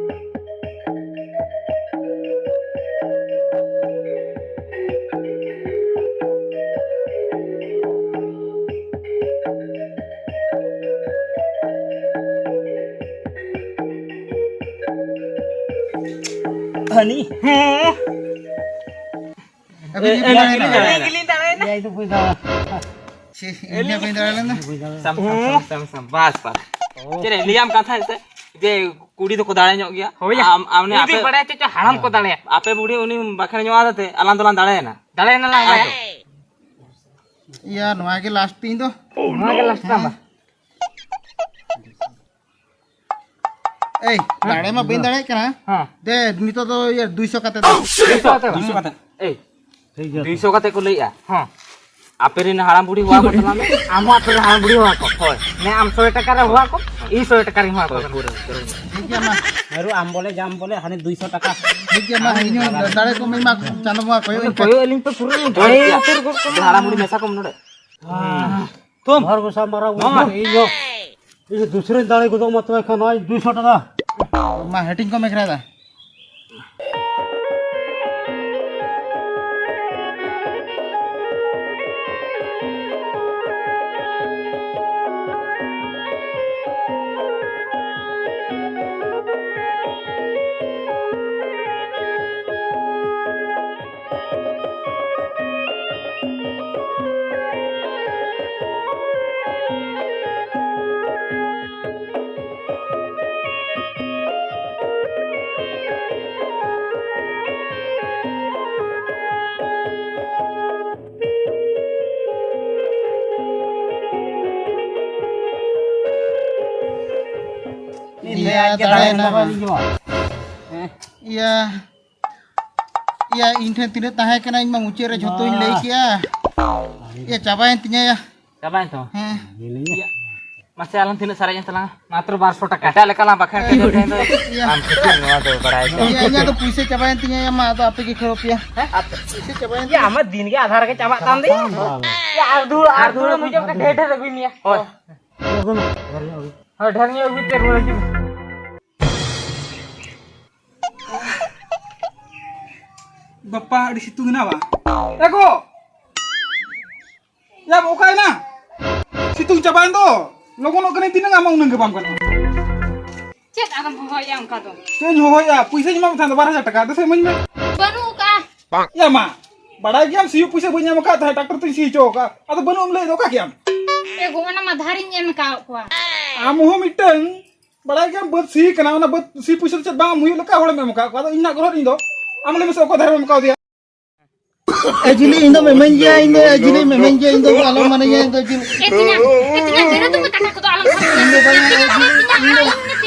ᱦᱟᱹᱱᱤ? ᱦᱮᱸ᱾ ᱟᱹᱵᱤᱱ ᱜᱮ ᱵᱤᱱ ᱫᱟᱲᱮᱭᱮᱱᱟ? ᱟᱹᱞᱤᱧ ᱜᱮᱞᱤᱧ ᱫᱟᱲᱮᱭᱮᱱᱟ᱾ ᱤᱧ ᱫᱚ ᱵᱟᱹᱧ ᱫᱟᱲᱮᱭᱟᱜᱼᱟ᱾ ᱪᱮ, ᱤᱧ ᱫᱚ ᱵᱟᱹᱧ ᱫᱟᱲᱮ ᱞᱮᱱᱟ? ᱵᱟᱹᱧ ᱫᱟᱲᱮᱭᱟᱜᱼᱟ᱾ ᱥᱟᱢ, ᱥᱟᱢ, ᱥᱟᱢ, ᱥᱟᱢ, ᱥᱟᱢ, ᱵᱟᱥ, ᱵᱟᱥ᱾ ᱚ᱾ ᱪᱮᱫ ᱞᱟᱹᱭᱟᱢ ᱠᱟᱱ ᱛᱟᱦᱮᱸᱫ ᱥᱮ, ᱡᱮ ᱠᱩᱲᱤ ᱫᱚᱠᱚ ᱫᱟᱲᱮ ᱧᱚᱜ ᱜᱮᱭᱟ᱾ ᱦᱳᱭ ᱭᱟ᱾ ᱟᱢ, ᱟᱢ ᱩᱱᱤ ᱩᱱᱤ ᱟᱯᱮ, ᱵᱟᱲᱟᱭ ᱪᱮᱫ ᱪᱚ ᱦᱟᱲᱟᱢ ᱠᱚ ᱫᱟᱲᱮᱭᱟ᱾ ᱟᱯᱮ ᱵᱩᱲᱦᱤ ᱩᱱᱤ ᱵᱟᱠᱷᱮᱲ ᱧᱚᱜ ᱟᱫᱮ ᱛᱮ, ᱟᱞᱟᱝ ᱫᱚᱞᱟᱝ ᱫᱟᱲᱮᱭᱮᱱᱟ᱾ ᱫᱟᱲᱮᱭᱮᱱᱟ ᱞᱟᱝ ᱟᱫᱚ᱾ ᱤᱭᱟ, ᱱᱚᱣᱟ ᱜᱮ ᱞᱟᱥᱴ ᱛᱤᱧ ᱫᱚ᱾ ᱱᱚᱣᱟ ᱜᱮ ᱞᱟᱥᱴ ᱛᱟᱢ ᱵᱟ? ᱮᱭ, ᱫᱟᱲᱮ ᱢᱟ ᱵᱟᱹᱧ ᱫᱟᱲᱮᱭᱟᱜ ᱠᱟᱱᱟ᱾ ᱦᱮᱸ᱾ ᱫᱮ, ᱱᱤᱛᱚᱜ ᱫᱚ ᱤᱭᱟᱹ ᱫᱩᱭᱥᱚ ᱠᱟᱛᱮ ᱫᱚ᱾ ᱫᱩᱭᱥᱚ ᱠᱟᱛᱮ ᱵᱟᱝ? ᱫᱩᱭᱥᱚ ᱠᱟᱛᱮ᱾ ᱮᱭ, ᱴᱷᱤᱠ ᱜᱮᱭᱟ᱾ ᱫᱩᱭᱥᱚ ᱠᱟᱛᱮ ᱠᱚ ᱞᱟᱹᱭᱮᱜᱼᱟ᱾ ᱦᱮᱸ᱾ ᱟᱯᱮ ᱨᱮᱱ ᱦᱟᱲᱟᱢ ᱵᱩᱲᱦᱤ ᱦᱚᱦᱚ ᱟᱠᱚ ᱛᱟᱞᱟᱝ ᱢᱮ᱾ ᱟᱢ ᱦᱚᱸ ᱟᱯᱮ ᱨᱮᱱ ᱦᱟᱲᱟᱢ ᱵᱩᱲᱦᱤ ᱦᱚᱦᱚ ᱟᱠᱚ᱾ ᱦᱳᱭ᱾ ᱱᱮ, ᱟᱢ ᱥᱚᱭ ᱴᱟᱠᱟ ᱨᱮ ᱦᱚᱦᱚ ᱟᱠᱚ, ᱤᱧ ᱥᱚᱭ ᱴᱟᱠᱟ ᱨᱤᱧ ᱦᱚᱦᱚ ᱟᱠᱚ ᱠᱟᱱᱟ᱾ ᱴᱷᱤᱠ ᱜᱮᱭᱟ ᱢᱟ᱾ ᱢᱮᱨᱩ, ᱟᱢ ᱵᱚᱞᱮ, ᱡᱟᱢ ᱵᱚᱞᱮ, ᱦᱟᱱᱮ ᱫᱩᱭᱥᱚ ᱴᱟᱠᱟ᱾ ᱴᱷᱤᱠ ᱜᱮᱭᱟ ᱢᱟ, ᱤᱧ ᱦᱚᱸ ᱫᱟᱲᱮ ᱠᱚ ᱤᱢᱟᱹᱧ ᱢᱟ, ᱪᱟᱸᱫᱚ ᱵᱚᱸᱜᱟ ᱠᱚᱭᱚᱜ ᱟᱹᱧ ᱯᱮ᱾ ᱠᱚᱭᱚᱜ ᱟᱹᱞᱤᱧ ᱯᱮ, ᱯᱩᱨᱟᱹ ᱞᱤᱧ ᱴᱷᱤᱠ ᱜᱮᱭᱟ᱾ ᱩᱛᱟᱹᱨ ᱜᱚᱫ ᱠᱟᱢᱟ᱾ ᱦᱟᱲᱟᱢ ᱵᱩᱲᱦᱤ ᱢᱮᱥᱟ ᱠᱚᱢ ᱱᱚᱰᱮ᱾ ᱛᱚᱢ᱾ ᱦᱚᱲ ᱜᱚᱥᱟ ᱢᱟᱨᱟᱝ ᱵᱩᱨᱩ ᱢᱟᱢᱟ᱾ ᱤᱧ ᱦᱚᱸ, ᱤᱧ ᱦᱚᱸ ᱫᱩᱥᱨᱟᱹᱧ ᱫᱟᱲᱮ ᱜᱚᱫᱚᱜ ᱢᱟ ᱛᱚᱵᱮ ᱠᱷᱟᱱ ᱱᱚᱜᱼᱚᱭ ᱫᱩᱭᱥᱚ ᱴᱟᱠᱟ᱾ ᱢᱟ ᱦᱟᱹᱴᱤᱧ ᱠᱚᱢ ᱮᱠᱷᱨᱟ ᱫᱟ᱾ ᱤᱭᱟᱹ, ᱫᱟᱲᱮᱭᱮᱱᱟ ᱵᱟᱝ? ᱤᱭᱟᱹ, ᱤᱭᱟᱹ, ᱤᱧ ᱴᱷᱮᱱ ᱛᱤᱱᱟᱹᱜ ᱛᱟᱦᱮᱸ ᱠᱟᱱᱟ, ᱤᱧ ᱢᱟ ᱢᱩᱪᱟᱹᱫ ᱨᱮ ᱡᱷᱚᱛᱚᱧ ᱞᱟᱹᱭ ᱠᱮᱜᱼᱟ᱾ ᱤᱭᱟᱹ, ᱪᱟᱵᱟᱭᱮᱱ ᱛᱤᱧᱟᱹ ᱭᱟ᱾ ᱪᱟᱵᱟᱭᱮᱱ ᱛᱟᱢᱟ? ᱦᱮᱸ᱾ ᱤᱭᱟᱹ, ᱢᱟᱥᱮ ᱟᱞᱟᱝ ᱛᱤᱱᱟᱹᱜ ᱥᱟᱨᱮᱡ ᱮᱱ ᱛᱟᱞᱟᱝᱟ? ᱢᱟᱛᱨᱚ ᱵᱟᱨᱥᱚ ᱴᱟᱠᱟ᱾ ᱮᱴᱟᱜ ᱞᱮᱠᱟ ᱞᱟᱝ ᱵᱟᱠᱷᱮᱲ ᱠᱮᱫ ᱛᱮᱦᱮᱧ ᱫᱚ᱾ ᱤᱭᱟᱹ᱾ ᱟᱢ ᱠᱷᱟᱹᱛᱤᱨ ᱱᱚᱣᱟ ᱫᱚ ᱵᱟᱲᱟᱭ ᱠᱟᱜ ᱤᱭᱟᱹ, ᱤᱧᱟᱹᱜ ᱫᱚ ᱯᱩᱭᱥᱟᱹ ᱪᱟᱵᱟᱭᱮᱱ ᱛᱤᱧᱟᱹ ᱭᱟ, ᱢᱟ ᱟᱫᱚ ᱟᱯᱮ ᱜᱮ ᱠᱷᱟᱹᱲᱚ ᱯᱮᱭᱟ᱾ ᱦᱮᱸ? ᱯᱩᱭᱥᱟᱹ ᱪᱟᱵᱟᱭᱮᱱ ᱤᱭᱟᱹ, ᱛᱤᱧᱟᱹ᱾ ᱟᱢᱟᱜ ᱫᱤᱱ ᱜᱮ ᱟᱫᱷᱟᱨ ᱜᱮ ᱪᱟᱵᱟᱜ ᱛᱟᱢ ᱫᱚ᱾ ᱤᱭᱟᱹ, ᱟᱨ ᱫᱩ, ᱟᱨ ᱫᱩ ᱢᱩᱪᱟᱹᱫ ᱠᱟᱛᱮ ᱰᱷᱮᱨ ᱰᱷᱮᱨ ᱟᱹᱜᱩᱭ ᱢᱮᱭᱟ᱾ ᱦᱳᱭ᱾ ᱦᱳᱭ, ᱰᱷᱮᱨ ᱧᱚᱜ ᱟᱹᱜᱩᱭ ᱛᱮ ᱨᱩᱣᱟᱹᱲ ᱦᱤᱡᱩᱜ ᱢᱮ᱾ ᱵᱟᱯᱟ, ᱟᱹᱰᱤ ᱥᱤᱛᱩᱝ ᱮᱱᱟ ᱵᱟ᱾ ᱮ ᱜᱚ! ᱭᱟ, ᱚᱠᱟᱭᱮᱱᱟ? ᱥᱤᱛᱩᱝ ᱪᱟᱵᱟᱭᱮᱱ ᱫᱚ᱾ ᱞᱚᱜᱚᱱᱚᱜ ᱠᱟᱹᱱᱟᱹᱧ, ᱛᱤᱱᱟᱹᱜ ᱟᱢᱟᱜ ᱩᱱᱟᱹᱜ ᱜᱮ ᱵᱟᱢ ᱜᱟᱱᱚᱜᱼᱟ᱾ ᱪᱮᱫ ᱟᱫᱚᱢ ᱦᱚᱦᱚᱭᱮᱫᱼᱟ ᱚᱱᱠᱟ ᱫᱚ? ᱪᱮᱫ ᱤᱧ ᱦᱚᱦᱚᱭᱮᱫᱼᱟ? ᱯᱩᱭᱥᱟᱹᱧ ᱮᱢᱟᱢ ᱛᱟᱦᱮᱸᱫ ᱫᱚ ᱵᱟᱨ ᱦᱟᱡᱟᱨ ᱴᱟᱠᱟ, ᱫᱮᱥᱮ ᱤᱢᱟᱹᱧ ᱢᱮ᱾ ᱵᱟᱹᱱᱩᱜ ᱟᱠᱟᱫᱼᱟ᱾ ᱭᱟ ᱢᱟ, ᱵᱟᱲᱟᱭ ᱜᱮᱭᱟᱢ ᱥᱤᱭᱳᱜ ᱯᱩᱭᱥᱟᱹ ᱵᱟᱹᱧ ᱮᱢ ᱟᱠᱟᱫ ᱛᱟᱦᱮᱸᱫ, ᱴᱨᱟᱠᱴᱚᱨ ᱛᱤᱧ ᱥᱤ ᱦᱚᱪᱚ ᱟᱠᱟᱫ, ᱟᱫᱚ ᱵᱟᱹᱱᱩᱜ ᱮᱢ ᱞᱟᱹᱭ ᱫᱚ ᱚᱠᱟ ᱠᱮᱜ ᱟᱢ? ᱮ ᱜᱳ, ᱚᱱᱟ ᱢᱟ ᱫᱷᱟᱨᱤᱧ ᱮᱢ ᱟᱠᱟᱫ ᱠᱚᱣᱟ᱾ ᱟᱢ ᱦᱚᱸ ᱢᱤᱫᱴᱟᱹᱝ ᱵᱟᱲᱟᱭ ᱜᱮᱭᱟᱢ ᱵᱟᱹᱫᱽ ᱥᱤ ᱠᱟᱱᱟ, ᱚᱱᱟ ᱵᱟᱹᱫᱽ ᱥᱤ ᱯᱩᱭᱥᱟᱹ ᱫᱚ ᱪᱮᱫ ᱵᱟᱝ ᱮᱢ ᱦᱩᱭᱩᱜ ᱞᱮᱠᱟ ᱦᱚᱲᱮᱢ ᱮᱢ ᱟᱠᱟᱫ ᱠᱚᱣᱟ, ᱟᱫᱚ ᱤᱧ ᱱᱟᱜ ᱜᱚᱦᱚᱲ ᱤᱧ ᱫᱚ᱾ ᱟᱢ ᱞᱟᱹᱭ ᱢᱮᱥᱮ ᱚᱠᱟ ᱫᱷᱟᱨᱮᱢ ᱮᱢ ᱠᱟᱣᱫᱮᱭᱟ? ᱮ ᱡᱷᱤᱞᱤ, ᱤᱧ ᱫᱚᱢ ᱮᱢᱟᱹᱧ ᱜᱮᱭᱟ, ᱤᱧ ᱫᱚ, ᱮ ᱡᱷᱤᱞᱤ, ᱮᱢᱟᱹᱧ ᱜᱮᱭᱟ, ᱤᱧ ᱫᱚ, ᱟᱞᱚᱢ ᱢᱟᱱᱟᱧᱟ, ᱤᱧ ᱫᱚ ᱡᱷᱤᱞᱤ᱾ ᱮ ᱛᱮᱧᱟᱝ, ᱮ ᱛᱮᱧᱟᱝ, ᱵᱮᱨᱮᱫᱚᱜ ᱢᱮ, ᱠᱟᱴᱟ ᱠᱚᱫᱚ ᱟᱞᱚᱢ ᱥᱟᱵ ᱤᱧ ᱫᱚ ᱵᱟᱝᱟ, ᱮ ᱡᱷᱤᱞᱤ, ᱤᱧ ᱫᱚ,